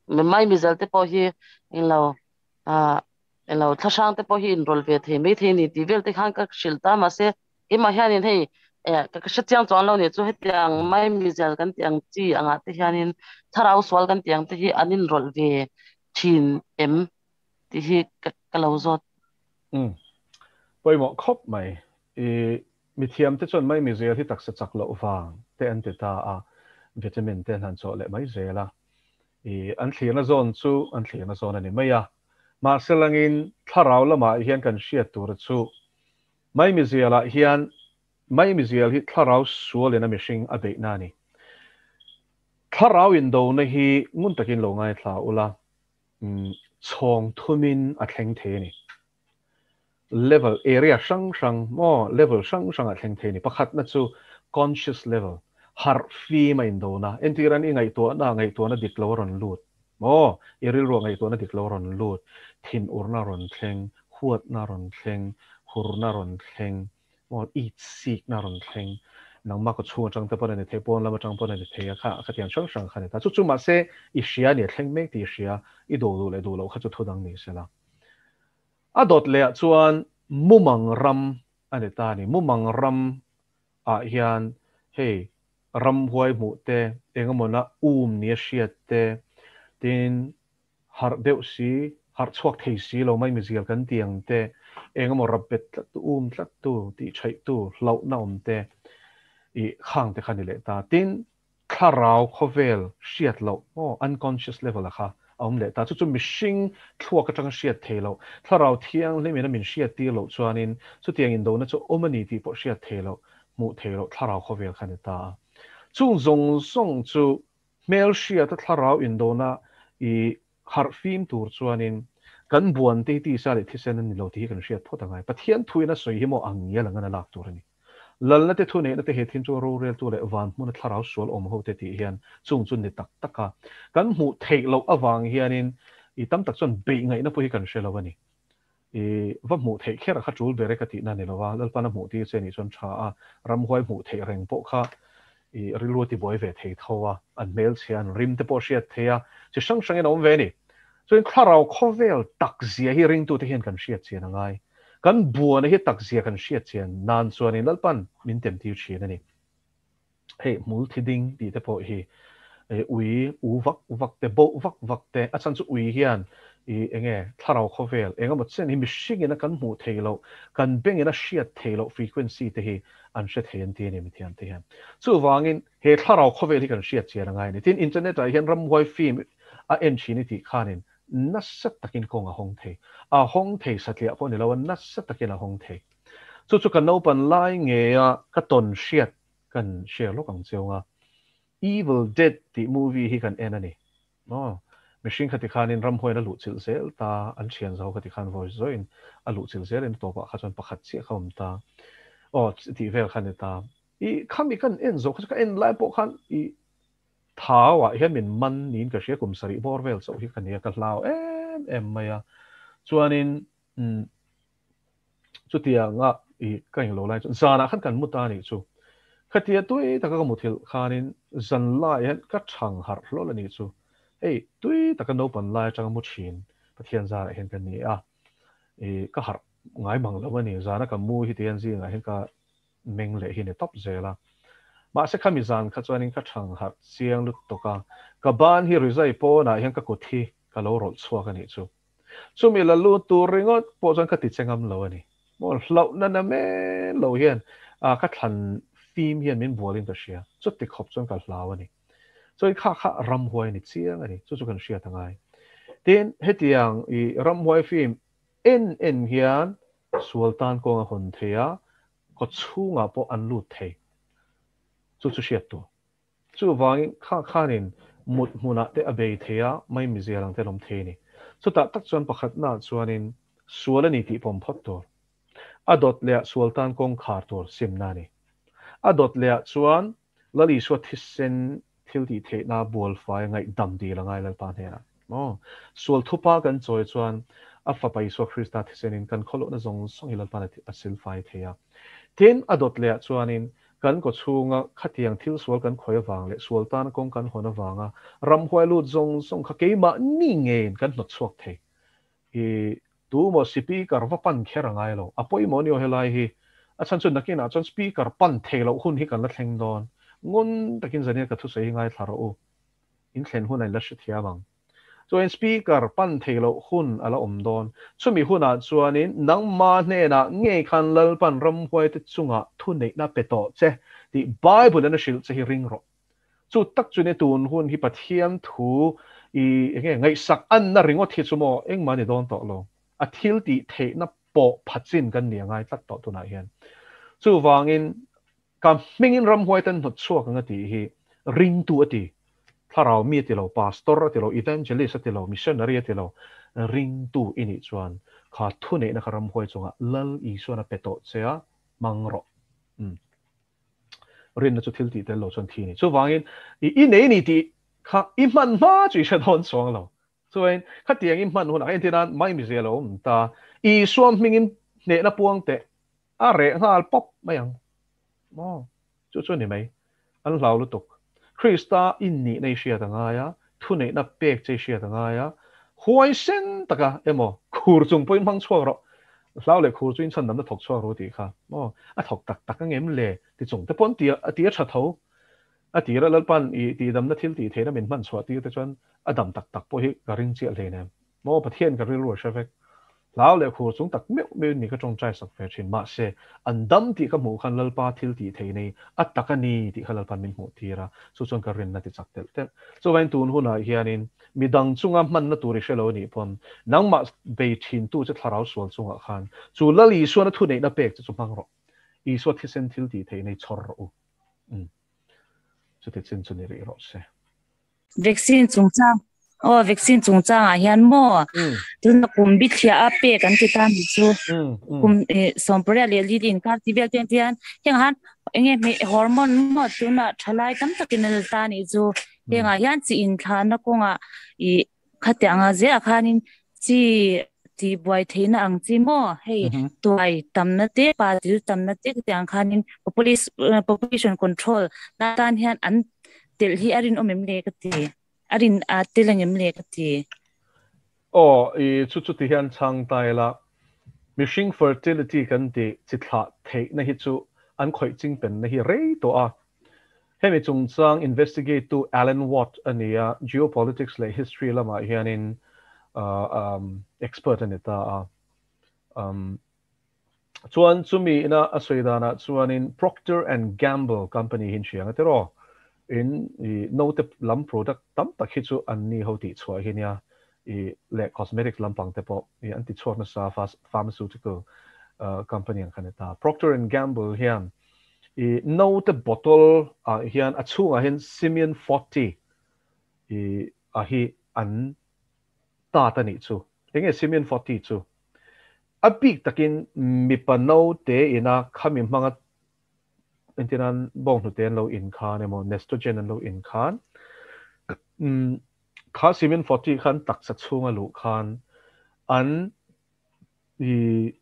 mai mizal te pawh hi englo ah englo thlahrang te pawh hi inrawlh ve thei mai thei a ni tih vel te khan ka hrilh ta mahse keimah hianin hei eh ka hre chiang chuang lo nih chu hetiang mai mizal kan tih ang chi angah te hianin thlarau sual kan tih ang te hi an inrawlh ve thin em tih hi ka ka lo zawt. Umm pawimawh khawp mai i Mithiam te chuan mai mizel hi taksa chak loh vang te an ti ta a, vitamin te an han chawh leh mai zel a. I an thlirna zawn chu an thlirna zawn a ni mai a. Mahse langin thlarau lamah hian kan hriat tur chu mai mizialah hian mai mizial hi thlarau sualin a mihring a beihna a ni. Thlarau indona hi ngun takin lo ngaithla ula, chhawng thumin a thleng thei a ni. Level, area hrang hrang maw, level hrang hrang ah thleng thei a ni. Pakhatna chu conscious level, harh fim a indona. Entir an i ngaihtuahna ah ngaihtuahna dik lo a rawn lut maw, i rilru ah ngaihtuahna dik lo a rawn lut, thinurna a rawn thleng, huatna a rawn thleng, hurna a rawn thleng maw, itsikna a rawn thleng, nangmah kaw chhung atang te pawn a ni thei, pawn lam atang pawn a ni thei a, kha khatiang hrang hrang kha a ni ta. Chu chu mahse i hria a ni, a thleng mek tih i hria, i duh duh leh duh loh kha chu thudang ni sela. A dawt leh ah chuan mumang ram a ni ta a ni. Mumang ram ah hian hei ramhuai hmuh te, engemawna um nia hriat te, tin harh deuh si, harh chhuak thei si lo mai mizial kan ti ang te, engemaw rap bet tlat tu, um tlat tu, tih theih tu, hlauhna awm te i khang te kha ni leh ta. Tin Thlarau khawvel hriat loh, aw, unconscious level a kha a awm leh ta. Chu chu mihring thluak atanga hriat thei loh, thlarau thianghlim in a min hriat tir loh chuanin chutiang indona chu awm a ni tih pawh hriat thei loh, hmuh thei loh thlarau khawvel kha a ni ta a. Chung zawng zawng chu hmel hriata thlarau indona i harh fim tur chuanin kan buan te hi tisa leh thisen a ni lo tih hi kan hriat phawt a ngai. Pathian thuin a sawi hi maw ang ngial ang a lak tur a ni. Lalna te thuneihna te he thin chu roreltu leh van hmuna thlarau sual awm ho te tih hian chung chu ni tak tak a kan hmuh theih loh avang hianin i tam tak chuan beih ngaihna pawh hi kan hre lo a ni. I va hmuh theih kher a kha tul ber e ka tihna a ni lo a, Lalpan a hmuh tir che nih chuan tha a, ramhuai hmuh theih reng pawh kha i rilru a tibuai ve thei tho a, an hmelchhia an rim te pawh a hriat thei a, chi hrang hrangin a awm ve a ni. Chuan thlarau khawvel tak zia hi ringtute hian kan hriat chian a ngai. Kan buana hi tak zia kan hriat chian nan chuanin Lalpan min tem tir thin a ni. Hei hmul thi ding tih te pawh hi ui u vak vak te, boh vak vak te, a chhan chu ui hian i enge thlarau khawvel eng emaw chen hi mihringin a kan hmuh theih loh, kan bengin a hriat theih loh frequency te hi an hre thei an ti a ni mithiam te hian. Chuvangin he thlarau khawvel hi kan hriat chian a ngai a ni. Tin, internet ah hian ramhuai film a en thin i tih khanin nasa takin kawng a hawng thei. A hawng thei satliah pawh ni lo a, nasa takin a hawng thei. Chu chu ka naupan lai ngeia ka tawn hriat kan share lawk ang cheu nga. Evil Dead tih movie hi kan en a ni. Aw, mihring khati khanin ramhuaiin a luhchilh zel ta, an thian zo khati khan vawi zawiin a luhchilh zelin a tawpah kha chuan pakhat chiah kha awm ta. Aw, tih vel kha ni ta. I khami kan en zo kha chu ka en lai pawh khan i Thau ah hian min man niin ka hria, kum sarih bawr vel chauh hi ka nia, ka hlau em em mai a. Chuanin umm. Chutianga i ka englo lai chuan zanah khan kan mu ta anih chu. Khatia tui taka ka muthilh khanin zan laiah hian ka thang harh hlawl anih chu. Hei tui taka naupan lai atanga mu thin Pathian zarah hian ka ni a, i ka harh ngai mang lo a ni. Zana ka mu hi tihian zingah hian ka meng leh hi ni tawp zel a. Mahse khami zan kha chuanin ka thang harh chiang lutuk a, ka ban hi rizai pawnah hian ka kut hi ka lo rawlh chhuak anih chu. Chumi la lut tur ringawt pawh chuan ka ti che ngam lo a ni. Maw hlauhna na men lo hian ka thlan fim hian min bualin ka hria. Chuti khawp chuan ka hlau a ni. Chuan kha kha ramhuai a ni chiang a ni. Chu chu kan hriat a ngai. Tin, hetiang i ramhuai fim en en hian sual tan kawng a hawn thei a, kaw chhungah pawh an lut thei. Chu chu hriat tur. Chuvangin kha khanin mut hmunah te a bei thei a, mai mizia lang te an awm thei a ni. Chutah tak chuan pakhatnaah chuanin sual a ni tih pawm phawt tur. A dawt lehah sual tan kawng khar tur simna a ni. A dawt lehah chuan Lal Isua thisen thil tih theihna bualfai ngaihdam dil a ngai Lalpa hnenah. Maw? Sual thupa kan chawi chuan a Fapa Isua Krista thisenin kan khawlohna zawng zawng hi Lalpa'n a silfai thei a. Tin, a dawt lehah chuanin Kan kaw chhunga khatiang thil sual kan khawi avang leh sual tana kawng kan hawn avanga ramhuai lut zawng zawng kha keimahni ngeiin kan hnawt chhuak thei. I tu maw speaker va pan kher a ngai lo. A pawimawh ni aw helai hi. A chhan chu nakinah chuan speaker pan thei loh hun hi kan la thleng dawn. Ngun takin zania ka thusawi hi ngaithla rawh u. In thlen hun a in la hrethiam ang. Chuan speaker pan thei loh hun a la awm dawn. Chumi hunah chuanin nangma hnenah ngei khan Lalpan ramhuaite chungah thuneihna pe tawh che tih Bible in a hrilh che hi ring rawh. Chu tak chu nia tun hun hi Pathian thu i enge ngaihsak anna ringawt hi chu maw engmah ni dawn tawh lo. A thil tih theihna pawh pha chin kan ni a ngai tlat tawh tunah hian. Chuvangin Ka hmingin ramhuaiten hnawt chhuak ang a tih hi ringtu a ti, thlarau mi a ti lo, pastor a ti lo, evangelist a ti lo, missionary a ti lo, ringtu i nih chuan kha thuneihna kha ramhuai chungah Lal Isuan a pe tawh che a, hmang rawh. Umm. Rinna chu thil tih tel lo chuan thi a ni. Chuvangin i nei ni tih kha i hman hma chu i hre dawn chuang lo. Chuan khatiang i hman hunah entir nan maimizia lo awm ta, Isua hmingin hnehna puang teh A reh nghal pawp mai ang. Maw? Chu chu a ni mai. An hlau lutuk. Krista innihna i hriat a ngai a, thuneihna pek che i hriat a ngai a, huaisen taka emaw khur chung pawhin hmang chhuak rawh. Hlau leh khur chu inchhandamna thawk chhuak rawh tih kha. Maw? A thawk tak tak ang em le? Ti chung te pawh an ti a ti a tha tho. A tira Lalpa'n i tihdamna thil tih theihna min hman chhuah tir te chuan a dam tak tak pawh hi ka ring chiah hleinem. Maw Pathian ka rilru a hre vek. Hlau leh khur chung tak meuh meuhin mi ka tawngtai sak ve thin. Mahse, an dam tih ka hmuh khan Lalpa thil tih thei nei a tak a ni tih kha Lalpa'n min hmuh tir a, chu chuan ka rinna ti chak telh telh. Chuvain tun hunah hianin mi dang chunga hmanna tur i hre lo a nih pawn nangmah bei thintu che thlarau sual chungah khan chu Lal Isuana thuneihna pek che chu hmang rawh. Isua thisen thil tih thei nei chhawr rawh u. Umm. Chuti chin chu ni rih rawh se. Vaccine chungchang aw vaccine chungchangah hian maw tuna kum bithliah a pek an ti ta ni chu kum sawmpariat leh li inkar ti vel te hian heng han enge hmei hormone maw tuna thalai tam takin an la ta ni chu hengah hian chi inthlahna kawngah ih khatianga ziah khanin chi tih buai theihna ang chi maw hei tuai tamna te pa dil tamna te khatiang khanin population control na tan hian an telh hi a rinawm em le ka ti a rin a tel angem le ka ti. Aw i chu chu ti hian chhang ta ila mihring fertility kan tih chi thlah theihna hi chu an khawih ching penna hi rei tawh a Hemi chungchang investigate tu Alan Watt a ni a, geopolitics leh history lamah hianin expert a ni ta a. Chuan chumi ina a sawi danah chuanin Procter and Gamble company hi in hria ang a tiraw? In i note lam product tam tak hi chu an ni ho tih chhuah hi nia i leh cosmetics lampang te pawh i an ti chhuak nasa pharmaceutical company ang kha ni ta. Procter and Gamble hian I naute bottle ah hian a chhungah hian Simeon 40 i a hi an tat a nih chu. Enge Simeon 40 chu? A bik takin mipa naute ina khami hmanga entirnan bawnghnute an lo in khan emaw Nestogen an lo in khan kha Simeon 40 khan taksa chhunga luh khan an i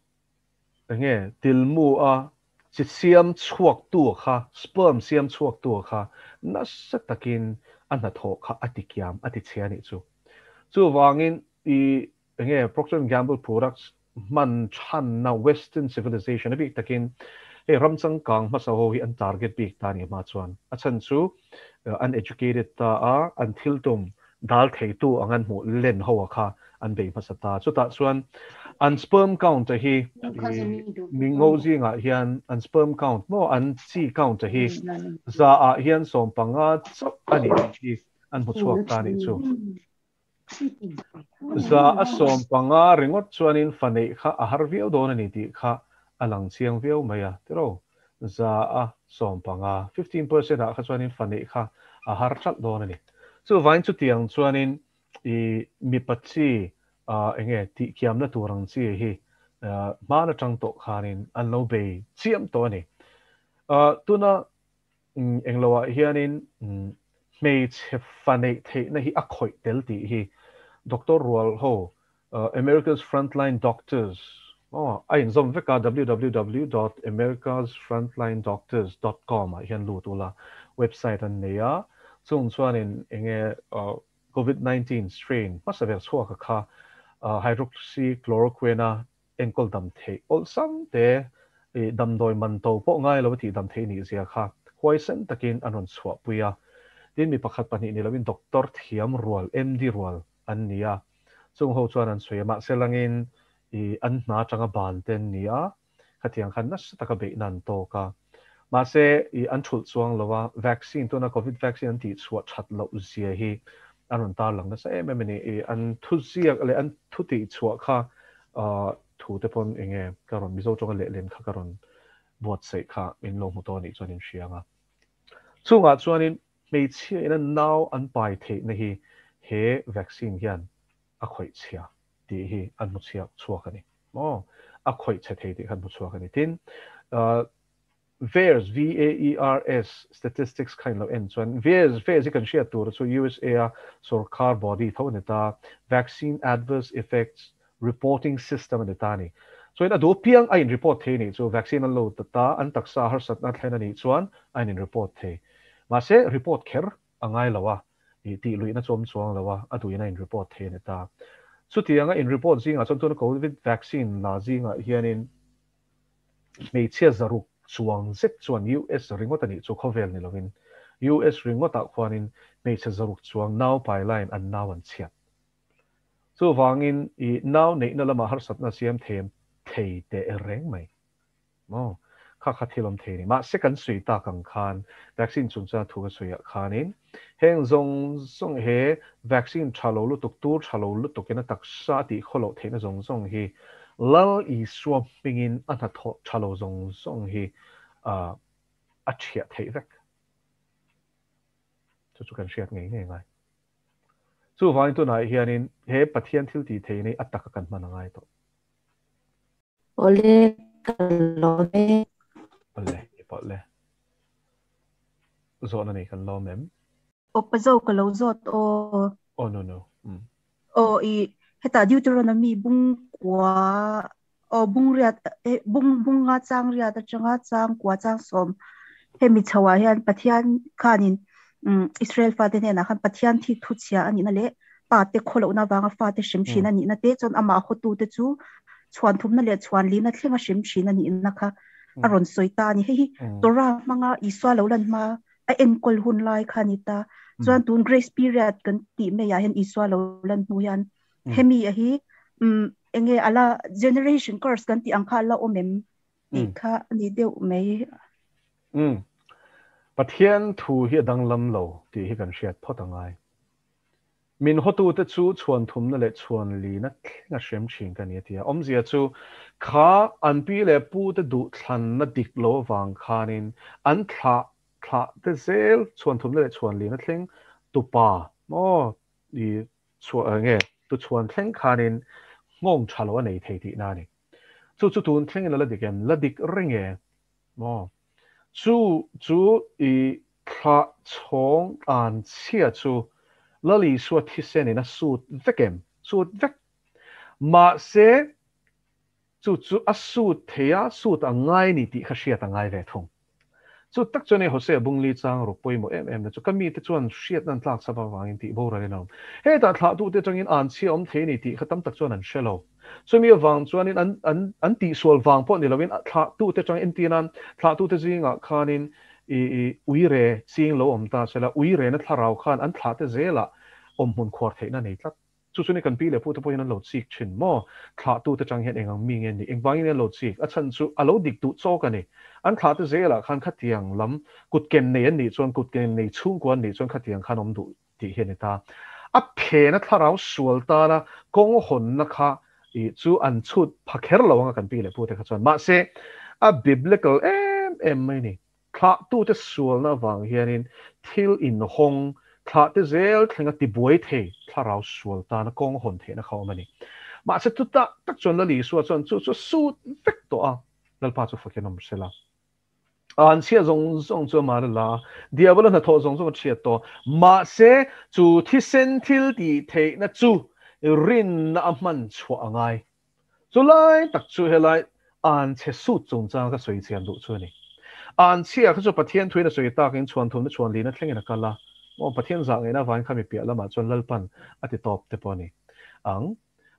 enge tilmu a chi siam chhuak tu kha sperm siam chhuak tu kha nasa takin a hnathawh kha a ti kiam a ti chhia anih chu. Chuvangin i enge Procter and Gamble products hman thanna western civilization a bik takin hei ram changkang hmasa ho hi an target bik ta anih hma chuan a chhan chu an educated ta a an thil tum dal theitu ang an hmuh len ho a kha an bei hmasa ta. Chutah chuan an sperm count a hi mingo zingah hian an sperm count maw an chi count a hi za ah hian 15 chauh a ni tih hi an hmu chhuak ta anih chu. Za a 15 ringawt chuanin fa neih kha a har viau dawn a ni tih kha a lang chiang viau mai a, tiraw? Za a 15, 15%, ah kha chuanin fa neih kha a har ṭalh dawn a ni. Chuvain chutiang chuanin i mipa chi eng nge tihkiamna tur ang chi hi hman aṭang tawh khanin an lo bei chiam tawh a ni. Tuna Engloah hianin hmeichhe fa neih theihna hi a khawih tel tih hi Doctor Rual ho America's Frontline Doctors aw a inzawm vek a www dot americasfrontlinedoctors dot com ah hian lut ula website an nei a chung chuanin enge Covid 19 strain hmasa ber chhuak a kha hydroxychloroquine a enkawl dam theih awlsam te i damdawi man to pawh ngai lo a tih dam theih nih zia kha huaisen takin an rawn chhuahpui a. Tin, mi pakhat pahnih ni loin doctor thiam rual, MD rual an ni a. Chung ho chuan an sawi a, mahse langin i an hna atanga ban te an ni a, khatiang khan nasa taka beihna an tawk a. Mahse i an thulh chuang lo a, vaccine tuna covid vaccine an tihchhuah that loh zia hi an rawn tarlang nasa em em a ni. I an thuziak leh an thu tihchhuah kha thu te pawn eng nge ka rawn Mizo tawnga lehlen kha ka rawn buatsaih kha min lo hmu tawh a nih chuan in hria ang a. Chungah chuanin hmeichhia ina nau an pai theihna hi he vaccine hian a khawih chhia tih hi an hmu chhiak chhuak a ni maw? A khawih chhe thei tih kha an hmu chhuak a ni. Tin, VAERS, V-A-E-R-S, statistics kha in lo en chuan VAERS, VAERS hi kan hriat tur chu USA a sorkar body tho a ni ta, Vaccine Adverse Effects Reporting System a ni ta a ni. Chuan a duh piang a in report thei a nih chu, vaccine an lo ta ta, an taksa harsatna thlen a nih chuan a in in report thei. Mahse, report kher a ngai lo a, ih tih luihna chu awm chuang lo a, a duhin a in report thei a ni ta. Chutianga in report zingah chuan tuna Covid vaccine la zingah hianin hmeichhia zaruk chuang zet chuan US ringawt a nih chu khawvel ni lovin US ringawtah khuanin hmeichhe zaruk chuang nau pai laiin an nau an chhiat. Chuvangin ih nau neihna lamah harsatna siam them thei teh reng mai. Maw? Kha kha thil awm thei a ni. Mahse kan sawi tak ang khan vaccine chungchang thu ka sawiah khanin heng zawng zawng he vaccine tha lo lutuk, tur tha lo lutukin a taksa a tih khawloh theihna zawng zawng hi Lal Isua hmingin a hnathawh tha lo zawng zawng hi a thiah theih vek. Chu chu kan hriat ngei ngei ngai. Chuvangin tunah hianin he Pathian thil tih theihna hi a taka kan hman a ngai tawh. Awle ka lawm e. Awle i pawlh le. Zawhna nei kan lawm em? Aw pa zo ka lo zawt aw. Aw no no. Um. Aw i heta Deuteronomy bung kua aw bung riat eh, bung bung nga chang riat atanga chang kua chang sawm hemi chho ah hian Pathian khanin um, Israel fate hnenah khan Pathian thik thu chhia a nihna leh pa te khawlohna avanga fate hrim thin a nihna te chuan amah hawtute chu chhuan thumna leh chhuan lina thlenga hrim thin a nihna kha a rawn sawi ta a ni. Hei hi Torah hmanga Isua lo lan hma a enkawl hun lai kha a ni ta. Chuan tun grace period kan tih maiah hian Isua lo lan hnu hian hemi a hi enge ala generation curse kan tih ang kha ala awm em tih kha a ni deuh mai. Pathian thu hi a danglam lo tih hi kan hriat phawt a ngai. Min hawtute chu chhuan thumna leh chhuan lina thleng a hrem thin ka ni a ti a. Awmzia chu kha an pi leh pute duhthlanna dik lo avang khanin an thlah thlah te zel chhuan thumna leh chhuan lina thleng tupa maw i chhuah nge tu chhuan thleng khanin nghawng tha lo a nei thei tihna a ni. Chu chu tun thlengin a la dik em? La dik reng e maw? Chu chu i thlah chhawng an chhia chu Lal Isua thisen in a sut vek em? Sut vek. Mahse, Chu chu a sut thei a, sut a ngai ni tih kha hriat a ngai ve thung. Chu tak chuan hei Hosea Bungli chang ruk pawimawh em em na chu ka mite chuan hriatna an tlak chap avangin tih boral in a awm. Hetah thlahtute atangin an chhia awm thei a ni tih kha tam tak chuan an hre lo. Chumi avang chuanin an an an tihsual vang pawh ni loin thlahtute atang entirnan thlahtute zingah khanin i i uire ching lo awm ta sela uirena thlarau khan an thlahte zelah awmhmun khuar theihna nei tlat. Chu chu ni kan pi leh pute pawhin an lo chik thin maw? Thlahtute chang hian eng ang mi nge ni? Engvangin nge an lo chik? A chhan chu a lo dik duh chawk a ni. An thlahte zelah khan khatiang lam kutken nei an nih chuan, kutken nei chhungkua an nih chuan khatiang khan awm duh tih hi a ni ta. A phena thlarau sual tana kawng hawnna kha ih chu an chhut pha kher lo anga kan pi leh pute kha chuan. Mahse, a biblical em em mai a ni. Thlahtute sualna avang hianin thil inhawng, thlahte zel thlenga tibuai thei thlarau sual tana kawng hawn theihna kha awm a ni. Mahse chutah tak chuan Lal Isua chuan chu chu sut vek tawh a, Lalpa chu fakin awm hre la. An chhia zawng zawng chu amah a la a, Diabola hnathawh zawng zawng a chhiat tawh. Mahse chu thisen thil tih theihna chu rinna a hman chhuah a ngai. Chu lai tak chu helai an chhe sut chungchang ka sawi chian duh chu a ni. An chhia kha chu Pathian thuin a sawi takin chhuan thumna chhuan lina thlengin a kal a, maw Pathian zah ngaihna avangin kha mi piah lamah chuan Lalpan a ti tawp te pawh a ni ang.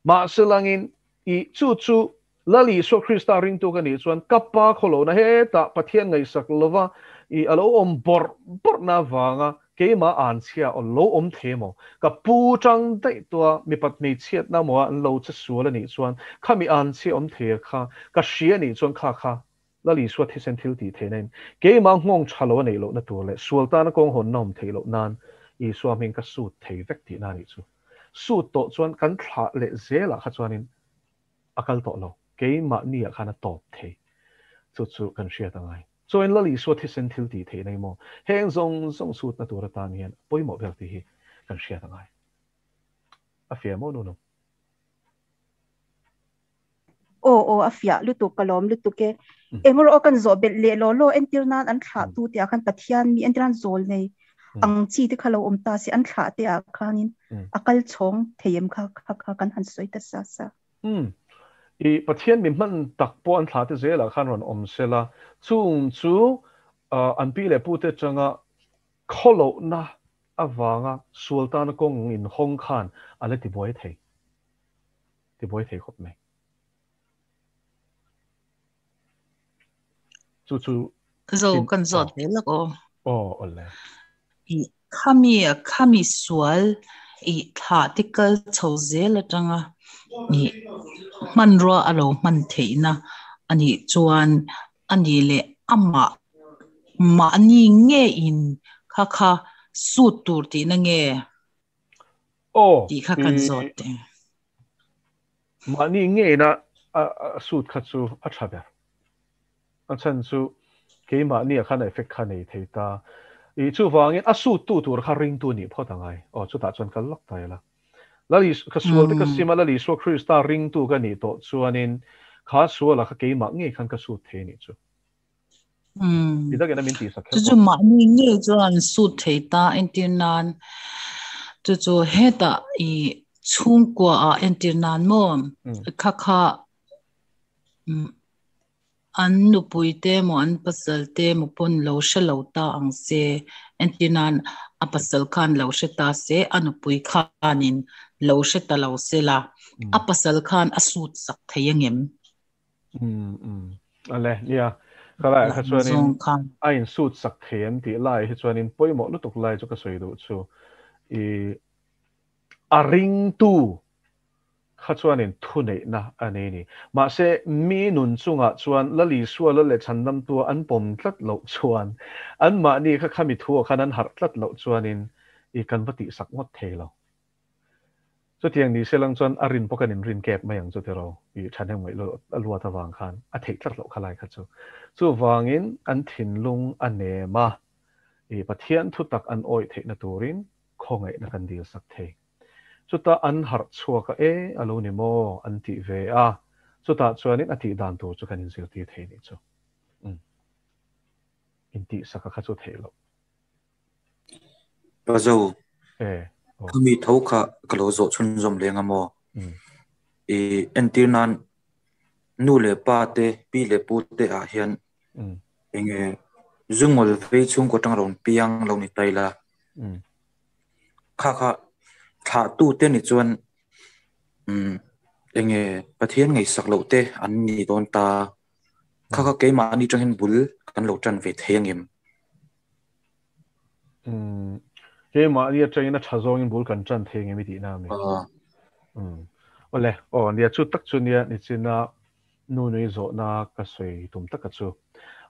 Mahse langin i chu chu Lal Isua Krista ringtu ka nih chuan ka pa khawlohna hetah Pathian ngaihsak lova i a lo awm bawrh bawrhna avanga Keimah an chhia aw lo awm thei emaw, ka pu tang daih tua mipat hmeichhiatna emaw an lo che sual a nih chuan khami an chhia awm thei a kha ka hria a nih chuan kha kha Lal Isua thisen thil tih theihna in keimah nghawng tha lo a neih lohna tur leh sual tana kawng hawnna awm theih loh nan Isua hming ka sut thei vek tihna a nih chu. Sut tawh chuan kan thlah leh zelah kha chuanin a kal tawh lo, keimahni ah khan a tawp thei. Chu chu kan hriat a ngai. Chuan Lal Isua thisen thil tih theihna hi maw heng zawng zawng sutna tur atan hian pawimawh ber tih hi kan hriat a ngai. A fiah maw nu nu? Aw aw a fiah lutuk ka lawm lutuk e. Eng erawh kan zawh belh leh law law entir nan an thlah tu te ah khan Pathian mi entir nan zawl nei ang chi te kha lo awm ta se an thlah te ah khanin a kal chhawng thei em kha kha kha kan han sawi ta sa sa. Umm. I Pathian mi hman tak pawh an thlah te zelah khan rawn awm se la, chung chu an pi leh pute atanga khawlohna avanga sual tana kawng inhawng khan a la tibuai thei, tibuai thei khawp mai. Chu chu Zo kan zawt ve lak aw. Aw awle. I khami khami sual i thlah te kal chho zel atanga i hmanrua a lo hman theihna anih chuan ani leh amah mahni nge in kha kha sut tur tihna nge Aw tih kha kan zawt teh. Mahni ngeina a sut kha chu a tha ber. A chhan chu keimahni ah khan a effect kha nei thei ta. I chuvangin a sut tu tur kha ringtu nih phawt a ngai. Aw chutah chuan kal lawk ta ila. Lal Is ka sual te ka sim a Lal Isua Krista ringtu ka nih tawh chuanin kha sualah kha keimah ngei khan ka sut thei a nih chu. Umm. Ti takin a min tihsak kher pawh. Chu chu mahni ngei chuan sut thei ta entir nan chu chu hetah i chhungkua ah entir nan maw kha kha an nupui te maw an pasal te maw pawn lo hre lo ta ang se entir nan a pasal khan lo hre ta se a nupui khanin lo hre ta lo se la a pasal khan a sut sak thei angem? Umm umm ale nia ka laiah kha chuanin a in suit sak thei em tih lai hi chuanin pawimawh lutuk lai chu ka sawi duh chu i a ringtu kha chuanin thuneihna a nei ni. Mahse mi nun chungah chuan Lal Isua Lal leh Chhandamtua an pawm tlat loh chuan anmahni kha khami thuah khan an harh tlat loh chuanin i kan va tihsak ngawt thei lo. Chutiang ni se lang chuan a rin pawh kan inrin kep mai ang chu tiraw i thahnem ngaih a luat avang khan a theih tlat loh kha lai kha chu. Chuvangin an thinlung a nem a, i Pathian thutak an awih theihna turin khawngaihna kan dil sak thei. Chutah an harh chhuak a e a lo ni maw an tih ve a, chutah chuanin a tih dan tur chu kan inzirtir thei nih chu. Umm. Intihsak a kha chu theih loh. Pazo, khami tho kha ka lo zawh chhunzawm leng a maw? I entir nan Nu leh pa te, pi leh pu te ah hian enge zungawl vei chhungkaw tang rawn piang lo ni ta ila. Kha kha thlah tu te ni chuan enge Pathian ngaihsak loh te an ni dawn ta. Kha kha keimahni tangin bul kan lo tan ve thei angem? Keimahni atangin a tha zawngin bul kan tan thei angem i tihna a mi? Awle, aw nia chu tak chu nia nichina nu nui zawhna ka sawi tum taka chu.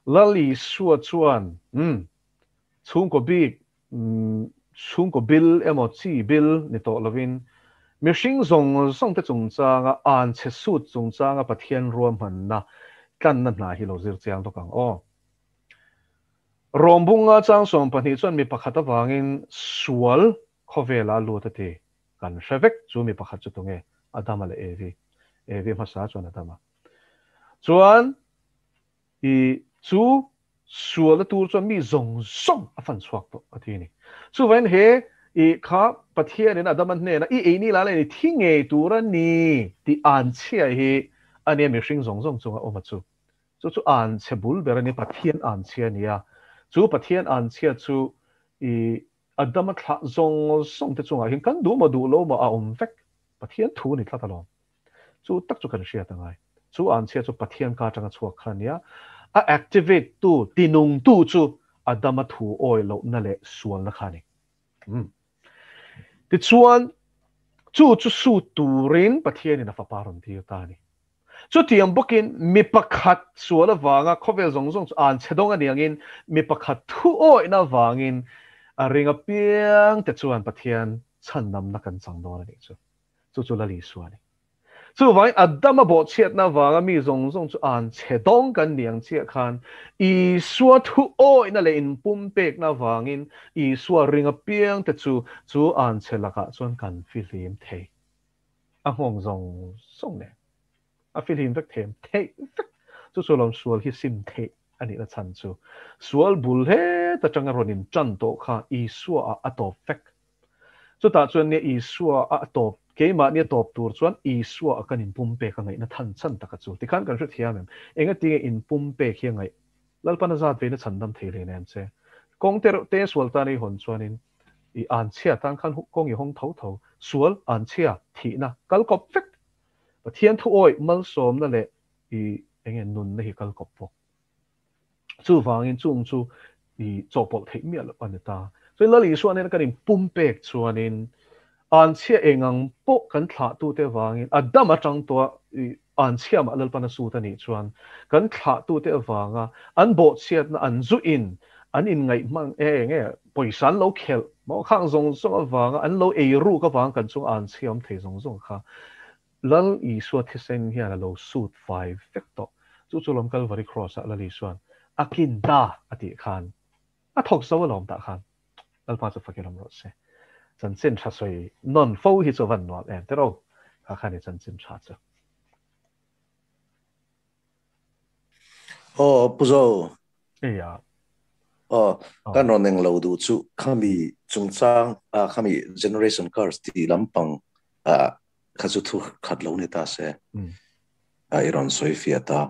Lal Isua chuan chhungkaw bik chhungkaw bil emaw chi bil ni tawh lovin mihring zawng zawng te chungchanga anchhe sut chungchanga Pathian ruahmanna tlanna hna hi lo zir chiang bawk ang aw. Rawmbunga chang 12 chuan mi pakhat avangin sual khawvela lut a ti. Kan hre vek chu mi pakhat chu tunge Adama leh Evi. Evi hmasa chuan Adama. Chuan i chu sual a tur chuan mi zawng zawng a fan chhuak tawh a ti a ni. Chuvain he i kha Pathianin Adama hnena i ei ni la la ni thi ngei tur a ni tih anchhia hi a nia mihring zawng zawng chunga awm a chu. Chu chu anchhe bul ber a ni, Pathian anchhia a ni a. Chu Pathian anchhia chu i Adama thlah zawng zawng te chungah hian kan duh maw duh lo maw a awm vek. Pathian thu a ni tlat alawm. Chu tak chu kan hriat a ngai. Chu anchhia chu Pathian ka atanga chhuak kha a nia. A activate tu, tinung tu chu Adama thu awi lohna leh sualna kha a ni. Tichuan, chu chu sut turin Pathianin a fapa rawn tir ta a ni. Chutiang bawkin mi pakhat sual avanga khawvel zawng zawng chu anchhe dawng a ni angin mi pakhat thu awihna avangin a ring apiang te chuan Pathian chhandamna kan chang dawn a nih chu. Chu chu Lal Isua a ni. Chuvangin Adama bawhchhiatna avanga mi zawng zawng chu anchhe dawng kan ni ang chiah khan Isua thu awihna leh inpumpekna avangin Isua ring apiang te chu chu anchhe lakah chuan kan fihlim thei. A nghawng zawng zawng nen a fihlim vek them theih vek. Chu chu lawm sual hi sim theih a nihna chhan chu. Sual bul het atanga rawn in tan tawh kha Isua ah a tawp vek. Chutah chuan nia Isua a tawp, keimahni a tawp tur chuan Isua a kan inpumpek a ngaihna than chhan taka chu. Tikhan kan hrethiam em? Engatinge inpumpek hi a ngaih? Lalpan a zat vein a chhandam thei hle nem che. Kawng te reuh te sual tan i hawn chuanin i anchhia tan khan kawng i hawng tho tho. Sual, anchhia, thihna, kal kawp vek. Pathian thu awih malsawmna leh i enge nunna hi kal kawp bawk. Chuvangin chung chu i chawhpawlh theih miah loh a ni ta. Chuan Lal Isua nena kan inpumpek chuanin anchhia engang pawh kan thlahtute avangin a dam atang tawha i anchhia mah Lalpan a sut a nih chuan kan thlahtute avanga an bawhchhiatna an zuin an inngaih hmang e enge pawisa an lo khelh maw khang zawng zawng avanga an lo ei ruk avang kan chunga anchhia awm thei zawng zawng kha Lal Isua thisen hian a lo sut fai vek tawh. Chu chu lawm Kalvari Cross ah Lal Isua'n a kin ta a tih khan a thawk zo alawm tah khan Lalpa chu fakin awm rawh se. Chanchin tha sawi nawn fo hi chu a van nuam em tiraw kha khan i chanchin tha chu. Aw Pu Zo. Eia. Aw kan rawn eng lo duh chu khami chungchang a khami generation curse tih lampang a kha chu thu khat lo ni ta se. A i rawn sawi fiah ta.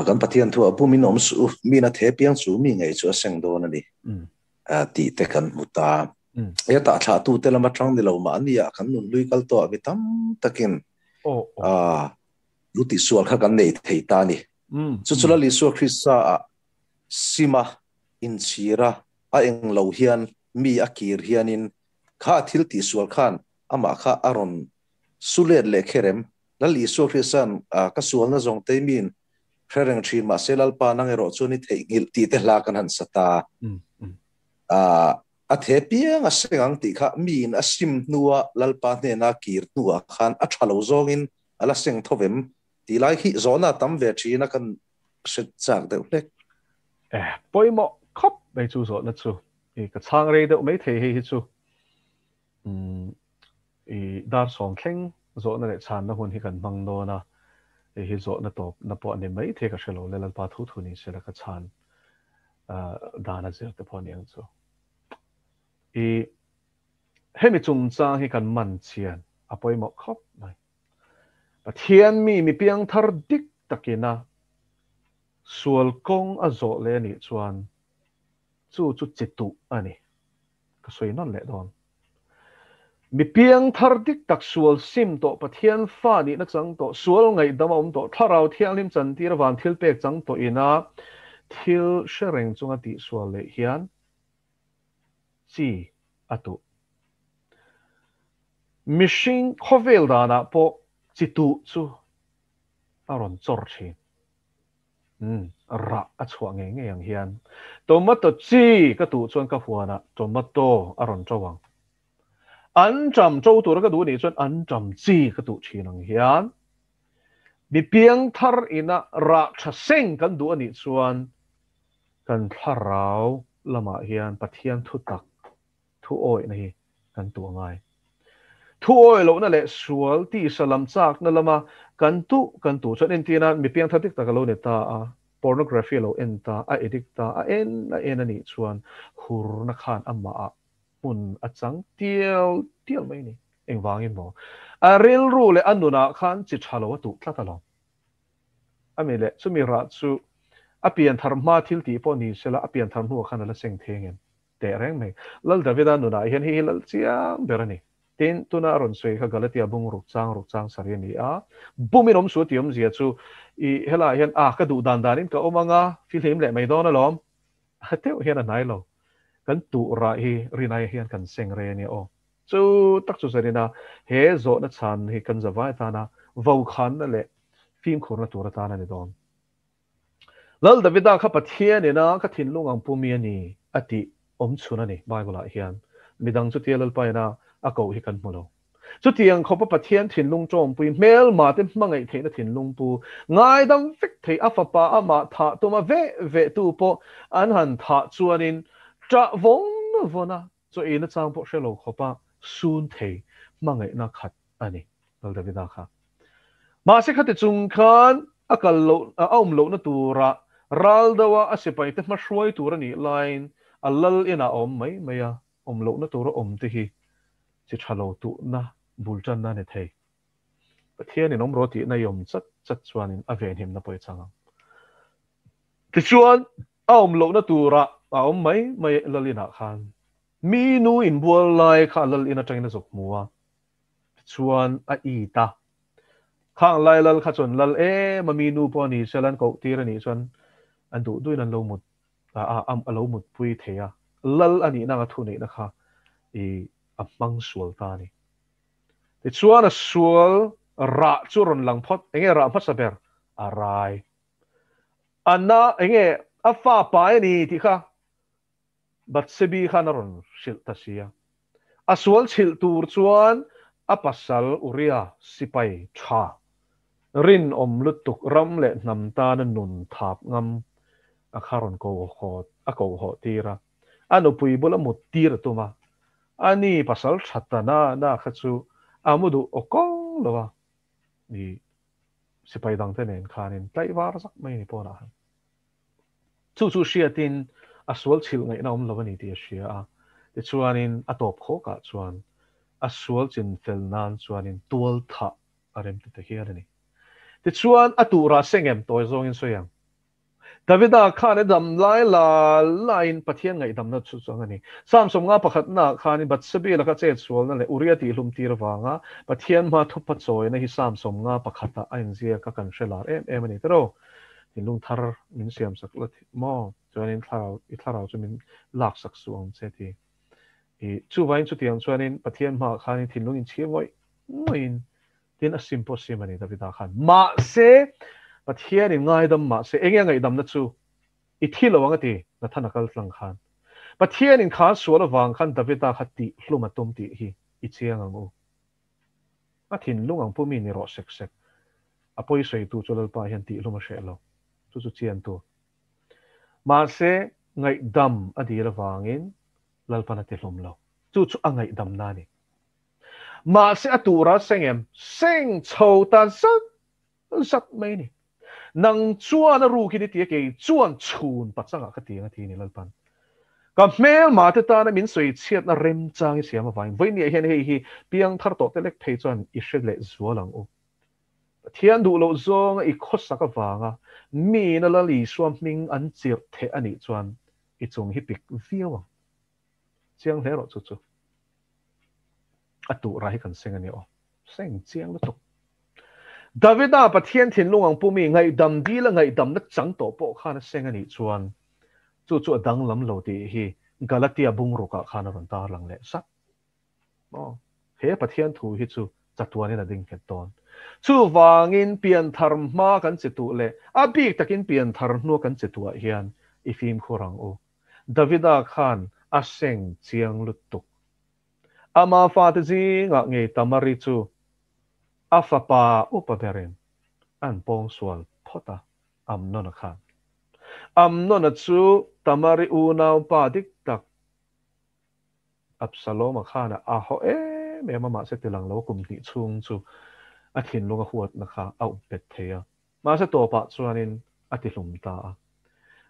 Kan Pathian thu a bumin awm suh u, mi na the piang chu mi ngei chu a seng dawn a ni. Tih te kan hmu ta. E tah thlah tu te lama tang ni lo mah ania kan nun lui kal tawh mi tam takin a lu ti sual kha kan nei thei ta ni. Chu chu Lal Isua Krista a sima inchhira a eng lo hian mi a kir hianin kha thil ti sual khan amah kha a rawn sulet leh kherem Lal Isua Krista'n ka sualna zawng te min hrereng thin mahse Lalpa nang erawh chuan i theihnghilh tih te hla kan han sa ta. A the piang a seng ang tih kha miin a sim hnua Lalpa hnena kir hnuah khan a tha lo zawngin a la seng thovem tih lai hi zawhna tam ve thin a kan hre chak deuh hlek. Pawimawh khawp mai chu zawhna chu i ka chhang rei deuh mai thei hei hi chu i dar sawm thleng zawhna leh chhanna hun hi kan hmang dawn a, hei hi zawhna tawpna pawh a ni mai thei ka hre lo le Lalpa thu thu ni se la ka chhan dan a zir te pawh a ni ang chu. I hemi chungchang hi kan man chian a pawimawh khawp mai. Pathian mi mi piang thar dik takina sual kawng a zawh leh anih chuan chu chu chi tuh a ni. Ka sawi nawn leh dawn. Mi piang thar dik tak sual sim tawh Pathian fa nihna chang tawh sual ngaihdam a awm tawh thlarau thianghlim chantir avan thil pek chang tawh ina thil hre reng chunga tih sual leh hian chi a tuh. Mihring khawvel danah pawh chi tuh chu a rawn chawr thin. Rah a chhuah ngei ngei ang hian tomato chi ka tuh chuan ka huanah tomato a rawn to ang. An ṭam to tura ka duh anih chuan an ṭam chi ka tuh thin ang hian mi piang thar ina rah tha seng kan duh anih chuan kan thlarau lamah hian Pathian thu tak thu awihna hi kan tuh angai. Thu awih lohna leh sual tisa lam chakna lama kan tuh kan tuh chuan entirna mi piang thar dik tak a lo ni ta a, pornography a lo en ta, a addict ta, a en a en anih chuan hurna khan amahah hmun a chang tial tial mai a ni. Engvangin maw? A rilru leh a nunah khan chi tha lo a tuh tlat alawm. Ami leh chumi rah chu a pian thar hma thil tih pawh ni sela a pian thar hnuah khan a la seng thei angem? Teh reng mai. Lal Davida nunah hian hei hi lal chiang ber a ni. Tin, tuna a rawn sawi kha Galatia bung ruk chang ruk chang sarih a ni a. Bumin awm suh tih awmzia chu i helaiah hian a ka duh dan danin ka awm anga fihlim leh mai dawn alawm. A deuh hian a hnai lo. Kan tuh rah hi rinai hian kan seng rei a nia aw. Chu tak chu zarina he zawhna chhan hi kan zavai atana vokhanna leh fimkhurna tur atan a ni dawn. Lal Davida kha Pathian ina ka thinlung ang pumi a ni a tih awm chhun a ni Bible ah hian. Midang chutia Lalpa ina a koh hi kan hmu lo. Chutiang khawpa Pathian thinlung tawmpui hmelma te hmangaih theihna thinlung pu ngaidam vek thei a fapa amah thah tuma veh veh tu pawh an han thah chuanin ṭah vawn vawn a chaw eina chang pawh hre lo khawpa sun thei hmangaihna khat a ni Lal Davida kha. Mahse khati chung khan a kal loh a awm lohna turah ral deuha a sipai te hmahruai tur a nih laiin a lal inah a awm mai mai a, awm lohna tura awm te hi chi tha lo tuhna bul tanna a ni thei. Pathianin awm rawh tihna i awm chat chat chuanin a venhimna pawh i chang ang. Tichuan a awm lohna turah a awm mai mai lal inah khan mi nu inbual lai kha lal in atangin a zuk hmu a, Tichuan a it a. Khang lai lal kha chuan lal em a mi nu pawh a ni sela an koh tir a nih chuan an duh duhin an lo mut a a lo mutpui thei a. Lal a nihna anga thuneihna kha i a hmang sual ta a ni. Tichuan a sual rah chu rawn lang phawt. Enge rah hmasa ber? A rai. A na enge a fa pai a ni tih kha Bathsebi khan a rawn hrilh ta si a. A sual chhilh tur chuan a pasal Uria sipai tha, rinawm lutuk ram leh hnam tana nun thap ngam a kha rawn ko haw a ko haw tir a. A nupui bula mut tir a tum a. Ani pasal tha ta na na kha chu a mu duh aw kawng lo a. I sipai dangte nen khanin tlaivar zak mai a ni pawnah khan. Chu chu hriatin a sual chhilh ngaihna awm lo a ni tih a hria a, tichuanin a tawp khawkah chuan a sual chin fel nan chuanin tual thah a rem ti ta hial a ni. Tichuan a tuhrah seng em tawi zawngin sawi ang. Davida khan a dam lai la laiin Pathian ngaihdamna chu chuang a ni. Psalm 51 naah khanin Bathsebi laka chetsualna leh Uria tihhlum tir avanga Pathian hma thupa chawina hi Psalm 51 ah a inziak a kan hre lar em em a ni tiraw. Thinlung thar min siam sak la maw? Chuanin thlarau, i thlarau chu min lak sak suh ang che ti. I chuvain chutiang chuanin Pathian hmaah khanin thinlung inchhir ngawih ngawihin tin a sim pawh sim a ni Davida khan. Mahse, Pathianin ngaidam mahse, enge a ngaihdamna chu i thi lo ang a ti, Nathana kal tlang khan. Pathianin kha sual avang khan Davida kha tih hlum a tum tih hi i chiang ang u. A thinlung ang pumi ni rawh sek sek. A pawi sawitu chu Lalpa hian tihhlum a hreh lo. Chu chu chian tur. Mahse, ngaihdam a dil avangin Lalpan a tihlum lo. Chu chu a ngaihdamna a ni. Mahse, a tura seng em? Seng chho ta zat zat mai a ni. Nang chuan a rukin i ti a, kei chuan chhun pachangah ka ti ang a ti a ni Lalpan. Ka hmelma te tana min sawi chhiatna remchang i siam avangin vawinia hian hei hi piangthar tawh te lek phei chuan i hre leh zual ang u. Pathian duh loh zawnga i khawsak avanga miin a Lal Isua hming an chirh theh a nih chuan i chung hi pik viau ang. Chiang hle rawh chu chu. A tuh rah hi kan seng a nia aw. Seng chiang lutuk. Davida Pathian thinlung ang pumi ngaihdam dila ngaihdamna chang tawh pawh khan a seng a nih chuan chu chu a danglam lo tih hi Galatia bungrukah khan a rawn tarlang leh zat. Maw? He Pathian thu hi chu chatuanin a ding nghet dawn. Chuvangin pianthar hma kan che tuh leh a bik takin pianthar hnua kan che tuah hian i fimkhur ang u. Davida khan a seng chiang lutuk. Ama fate zingah ngei Tamari chu a fapa upa berin an pawngsual phawt a, Amnona khan. Amnona chu Tamari unaupa dik tak Absalom-a khan a haw em em a, mahse tilang lo kum hnih chhung chu a thinlung a huatna kha a up bet thei a. Mahse tawpah chuanin a tihlum ta a.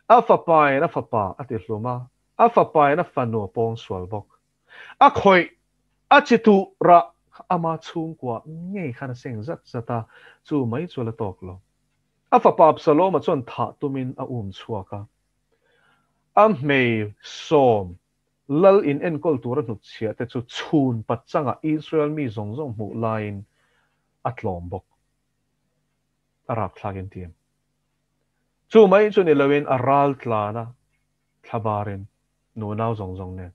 A fapain a fapa a tihlum a, a fapain a fanu a pawngsual bawk. A khawih a chi tuh rah kha ama chhungkua ngei khan a seng zat zat a, chu mai chu a la tawk lo. A fapa Absalom-a chuan thah tumin a um chhuak a. A hmei sawm Lal in enkawl tura hnutchhiah te chu chhun pachangah Israel mi zawng zawng hmuh laiin a tlawm bawk. A rapthlak in ti em? Chu mai chu ni loin a ral tlan a, thlabarin nunau zawng zawng nen.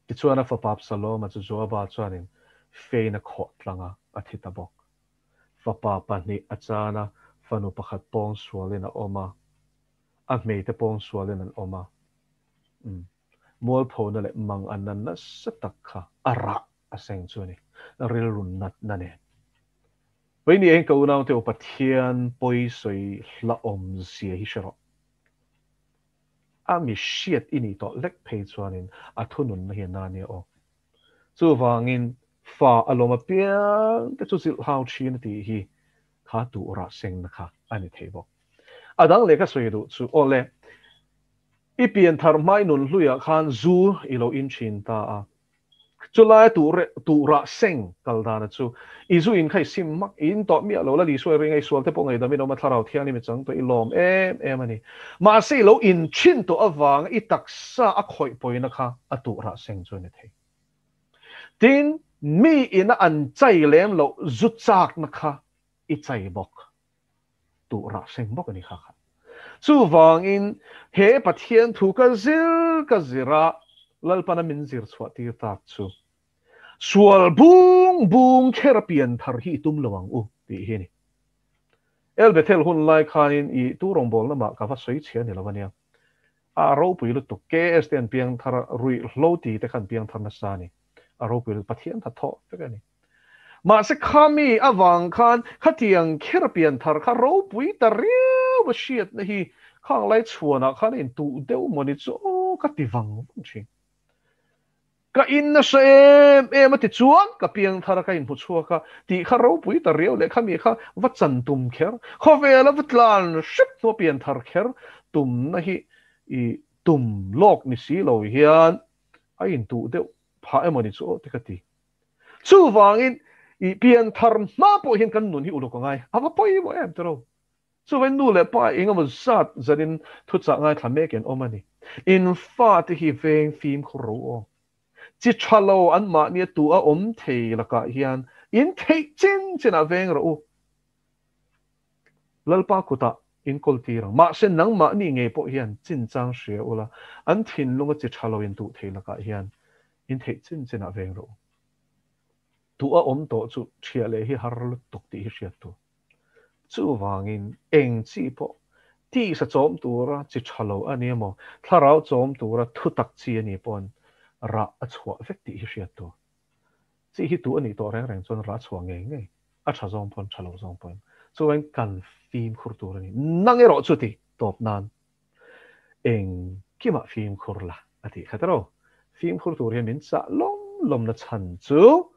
Tichuan a fapa Absaloma chu Joaba chuanin fein a khawh tlang a, a thi ta bawk. Fapa pahnih a chan a, fanu pakhat pawngsualin a awm a. A hmeite pawngsualin an awm a, umm, mualphona leh mang an na nasa tak kha a rah a seng chu a ni, rilru natna nen. Vawiin eng ka unaute u Pathian pawi sawi hlauhawm zia hi hre rawh. A mi hriat i nih tawh lek phei chuanin a thununna hi a na nia aw. Chuvangin fa a lawm apiang te chu zilh hau thin a tih hi kha tuh rah sengna kha a ni thei bawk. A dang leh ka sawi duh chu, aw le, i pian thar hmai nun hluiah khan zu i lo in thin ta a, chulai a tuh rah seng kal dana chu i zu in kha i sim hmak, i in tawh miah lo, la Isua i ring a, i sual te pawh ngaihdam in awm a, Thlarau Thianghlim i chang tawh, i lawm em em a ni. Mahse i lo in thin tawh avanga i taksa a khawih pawina kha a tuh rah seng chu a ni thei. Tin, mi ina an chai lem loh zu chakna kha i chai bawk. Tuh rah seng bawk a ni kha kha. Chuvangin he Pathian thu ka zir ka zir a, Lalpana min zir chhuah tir tak chu sual bung bung kher a pian thar hi i tum lo ang u tih hi a ni. El Bethel hun lai khanin i tu rawngbawlna lamah ka va sawi chhia ni lo a nia. A ropui lutuk KS te an piang thar a, ruihhlo ti te kha an piang thar nasa a ni. A ropui lutuk Pathian tha thawh vek a ni. Mahse khami avang khan khatiang kher pian thar kha ropui ta riau a hriatna hi khang lai chhuanah khan a intuh deuh mawni chu aw ka ti vang vang thin. Ka in nasa em em a ti chuan ka piang thar a ka inhmu chhuak a tih kha ropui ta riau leh khami kha va chan tum kher, khawvel a va tlan hrep hnua pian thar kher tumna hi i tum lawk ni si lo hian a intuh deuh phah emawni chu aw te ka ti. Chuvangin i pian thar hma pawh hian kan nun hi uluk a ngai. A va pawimawh em tiraw? Chuvangin nu leh pa eng emaw zat zanin thuchah ngaithla mek in awm a ni. In fate hi veng fimkhur ro aw. Chi tha lo anmahni a tu a awm thei lakah hian in theih chin chinah veng rawh u. Lalpa kutah in kawl tir ang. Mahse nangmahni ngei pawh hian chinchang hria ula, an thinlunga chi tha lo in tuh thei lakah hian in theih chin chinah veng rawh u. Duh a awm tawh chu ṭhiah leh hi har lutuk tih hi hriat tur. Chuvangin eng chi pawh tisa chawm tura chi ṭha lo a ni emaw, thlarau chawm tura thutak chi a ni paw'n rah a chhuah vek tih hi hriat tur. Chi hi tu a nih tawh reng reng chuan rah chhuah ngei ngei, a ṭha zawng paw'n ṭha lo zawng paw'n. Chuvangin kan fimkhur tur a ni. Nang erawh chu ti tawp nan Engkimah fimkhur la a tih kha tiraw? Fimkhur tur hian min chah lawm lawmna chhan chu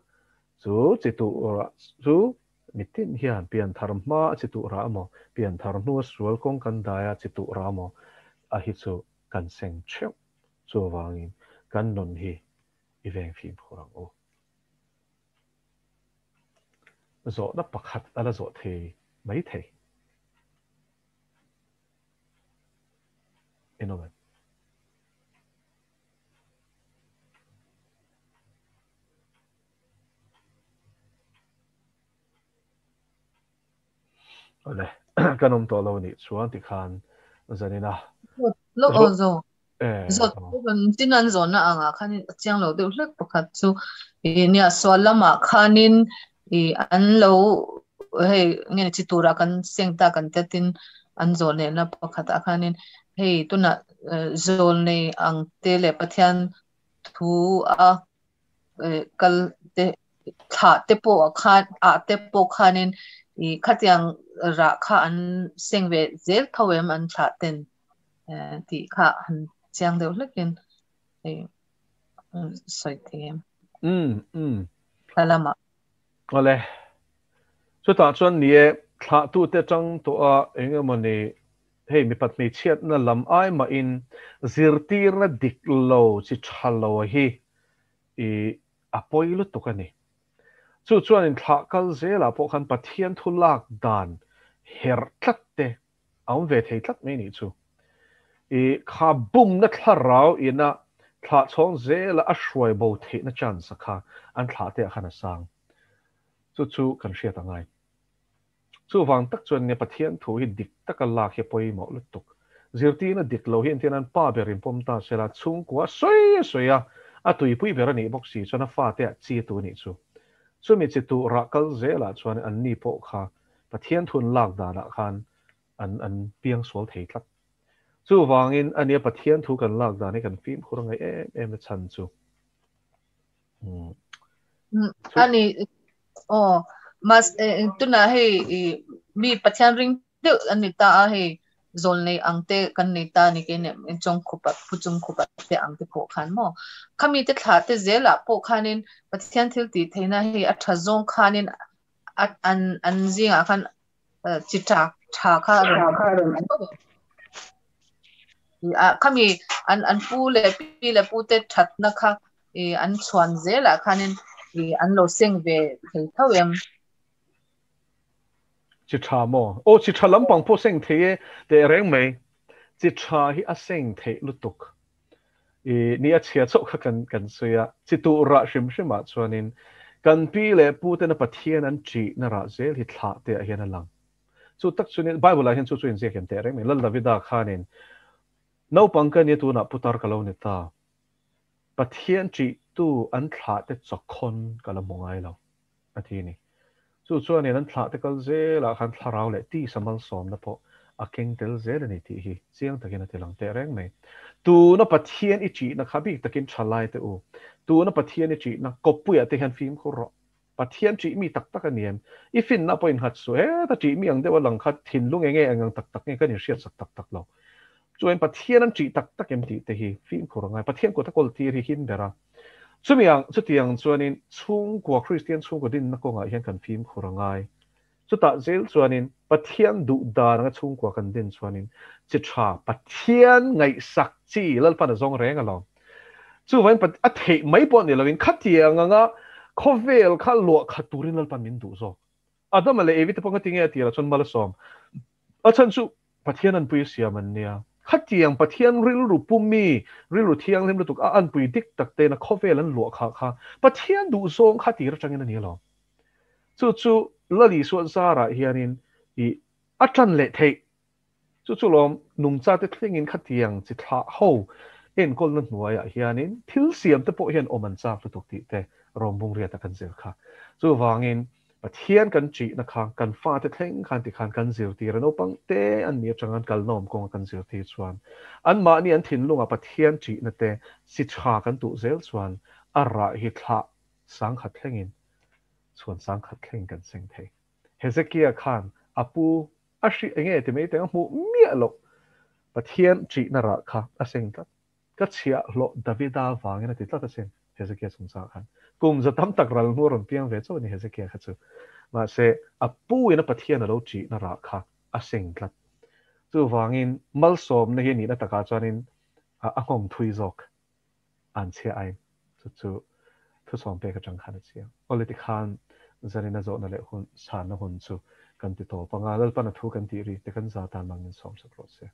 chu chi tuhrah chu mitin hian pianthar hma a chi tuhrah emaw, pianthar hnua sual kawng kan dai a chi tuhrah emaw a hi chu kan seng theuh. Chuvangin kan nun hi i veng fimkhur ang u. Zawhna pakhat a la zawh thei mai thei. In awm em? Awle, kan awm tawh lo nih chuan tikhan zanin a. Lo aw zo. Zo tin an zawhna angah khanin a chiang lo deuh hlek pakhat chu i nia sual lamah khanin i an lo hei nge ni chi tura kan seng ta kan tiatin an zawh lehna pakhatah khanin hei tunah zawl nei ang te leh Pathian thu a kal te thlah te pawh khan ah te pawh khanin i khatiang rah kha an seng ve zel tho em an thlah ten tih kha han chiang deuh hlekin hei sawi thei em. Thla lamah. Awle. Chutah chuan ni e, thlahtute tang tawh a eng emawni hei mipat hmeichhiatna lam ai mahin zirtirna dik lo chi tha lo hi i a pawi lutuk a ni. Chu chuan in thlah kal zelah pawh khan Pathian thu lak dan herh tlat te a awm ve thei tlat mai nih chu. I kha bumna thlarau ina thlah chhawng zela a hruai bo theihna chance a kha an thlah te ah khan a sang. Chu chu kan hriat a ngai. Chuvang tak chuan nge Pathian thu hi dik taka lak hi a pawimawh lutuk. Zirtirna dik lo hi entir nan pa ber in pawm ta sela chhungkua a sawi a sawi a, a tuipui ber a nih bawk si chuan a fate ah chi a tu nih chu. Chumi chi tuh rah kal zelah chuan an ni pawh kha Pathian thu an lak danah khan an an piangsual thei tlat. Chuvangin ania Pathian thu kan lak dan hi kan fimkhur a ngaih em em a chhan chu. Ani aw mas tuna hei mi Pathian ring deuh ani ta a hei zawl nei ang te kan nei ta ni ke ne chong khupa phu chung khupa te ang te pawh khan maw khami te thla te zelah pawh khanin Pathian thil tih theihna hei a tha zawng khanin an an zingah khan chi tha tha kha rawn khami an an pu leh pi leh pu te thatna kha an chhuan zelah khanin an lo seng ve thei tho em. Chi tha maw? Aw chi tha lampang pawh seng thei e teh reng mai. Chi tha hi a seng theih lutuk. I ni a chhia chauh kha kan kan sawi a, chi tuh rah hrim hrim ah chuanin kan pi leh pu tena Pathian an ṭih na rah zel hi thlah te ah hian a lang. Chu tak chuanin Bible ah hian chu chu inziak em teh reng mai. Lal Davida khanin naupang ka nia tunah putar ka lo ni ta. Pathian ṭih tu an thlah te chawkhawn ka la hmu ngai lo a ti a ni. Chu chuanin an thlah te kal zelah khan thlarau leh tisa malsawmna pawh a keng tel zel a ni tih hi chiang takin a ti lang teh reng mai. Tuna Pathian i ṭihna kha bik takin ṭha lai teh u. Tuna Pathian i ṭihna kawppuiah te hian fimkhur rawh. Pathian ṭih mi tak tak a ni em? I finna pawh innghat suh. Heta ṭih mi ang deuh a lang kha thinlung enge eng ang tak tak nge kan inhriatsak tak tak lo. Chuan Pathian an ṭih tak tak em tih te hi fimkhur a ngai. Pathian kut a kawl tir hi him ber a. Chumi ang, chutiang chuanin chhungkua, Kristian chhungkua dinna kawngah hian kan fimkhur a ngai. Chutah zel chuanin Pathian duh dan anga chhungkua kan din chuanin chi tha, Pathian ngaihsak chi Lalpan a zawng reng alawm. Chuvangin a theih mai pawh ni loin khatiang anga khawvel kha luah khat turin Lalpan min duh zawk. Adama leh Evi te pawh kha tinge a tirah chuan mal a sawm. A chhan chu Pathian anpui siam an nia. Khatiang Pathian rilru pumi, rilru thianghlim lutuk a anpui dik tak tena khawvel an luah khah kha Pathian duh zawng kha tir atangin a ni alawm. Chu chu Lal Isua zarah hianin i a tan leh theih. Chu chu lawm nungcha te thlengin khatiang chi thlah ho enkawlna hnuaiah hianin thil siam te pawh hian awm an chak lutuk tih te rawngbung riata kan zir kha. Chuvangin Pathian kan ṭihna kha kan fate thleng khan tikhan kan zirtir a, naupang te an nih aṭang an kalna awm kawnga kan zirtir chuan anmahni an thinlungah Pathian ṭihna te si ṭha kan tuh zel chuan a rah hi thlah sangkhat thlengin chhuan sangkhat thlengin kan seng thei. Hezekia khan a pu a hri enge ti mai teng a hmuh miah loh Pathian ṭihna rah kha a seng tlat. Ka chhiahhlawh Davida vangin a ti tlat asin, Hezekia chungchangah khan. Kum za tam tak ral hnu a rawn piang ve chauh a ni Hezekia kha chu. Mahse, a pu in a Pathian a lo ṭihna rah kha a seng tlat. Chuvangin, malsawmna hi a nihna takah chuanin a nghawng thui zawk an chhia ain. Chu chu thusawm pek aṭang khan a chiang. Awle tikhan Zanina zawhna leh hun chhanna hun chu kan ti tawp anga Lalpan a thu kan tih ri te kan za tan mal min sawm sak rawh se.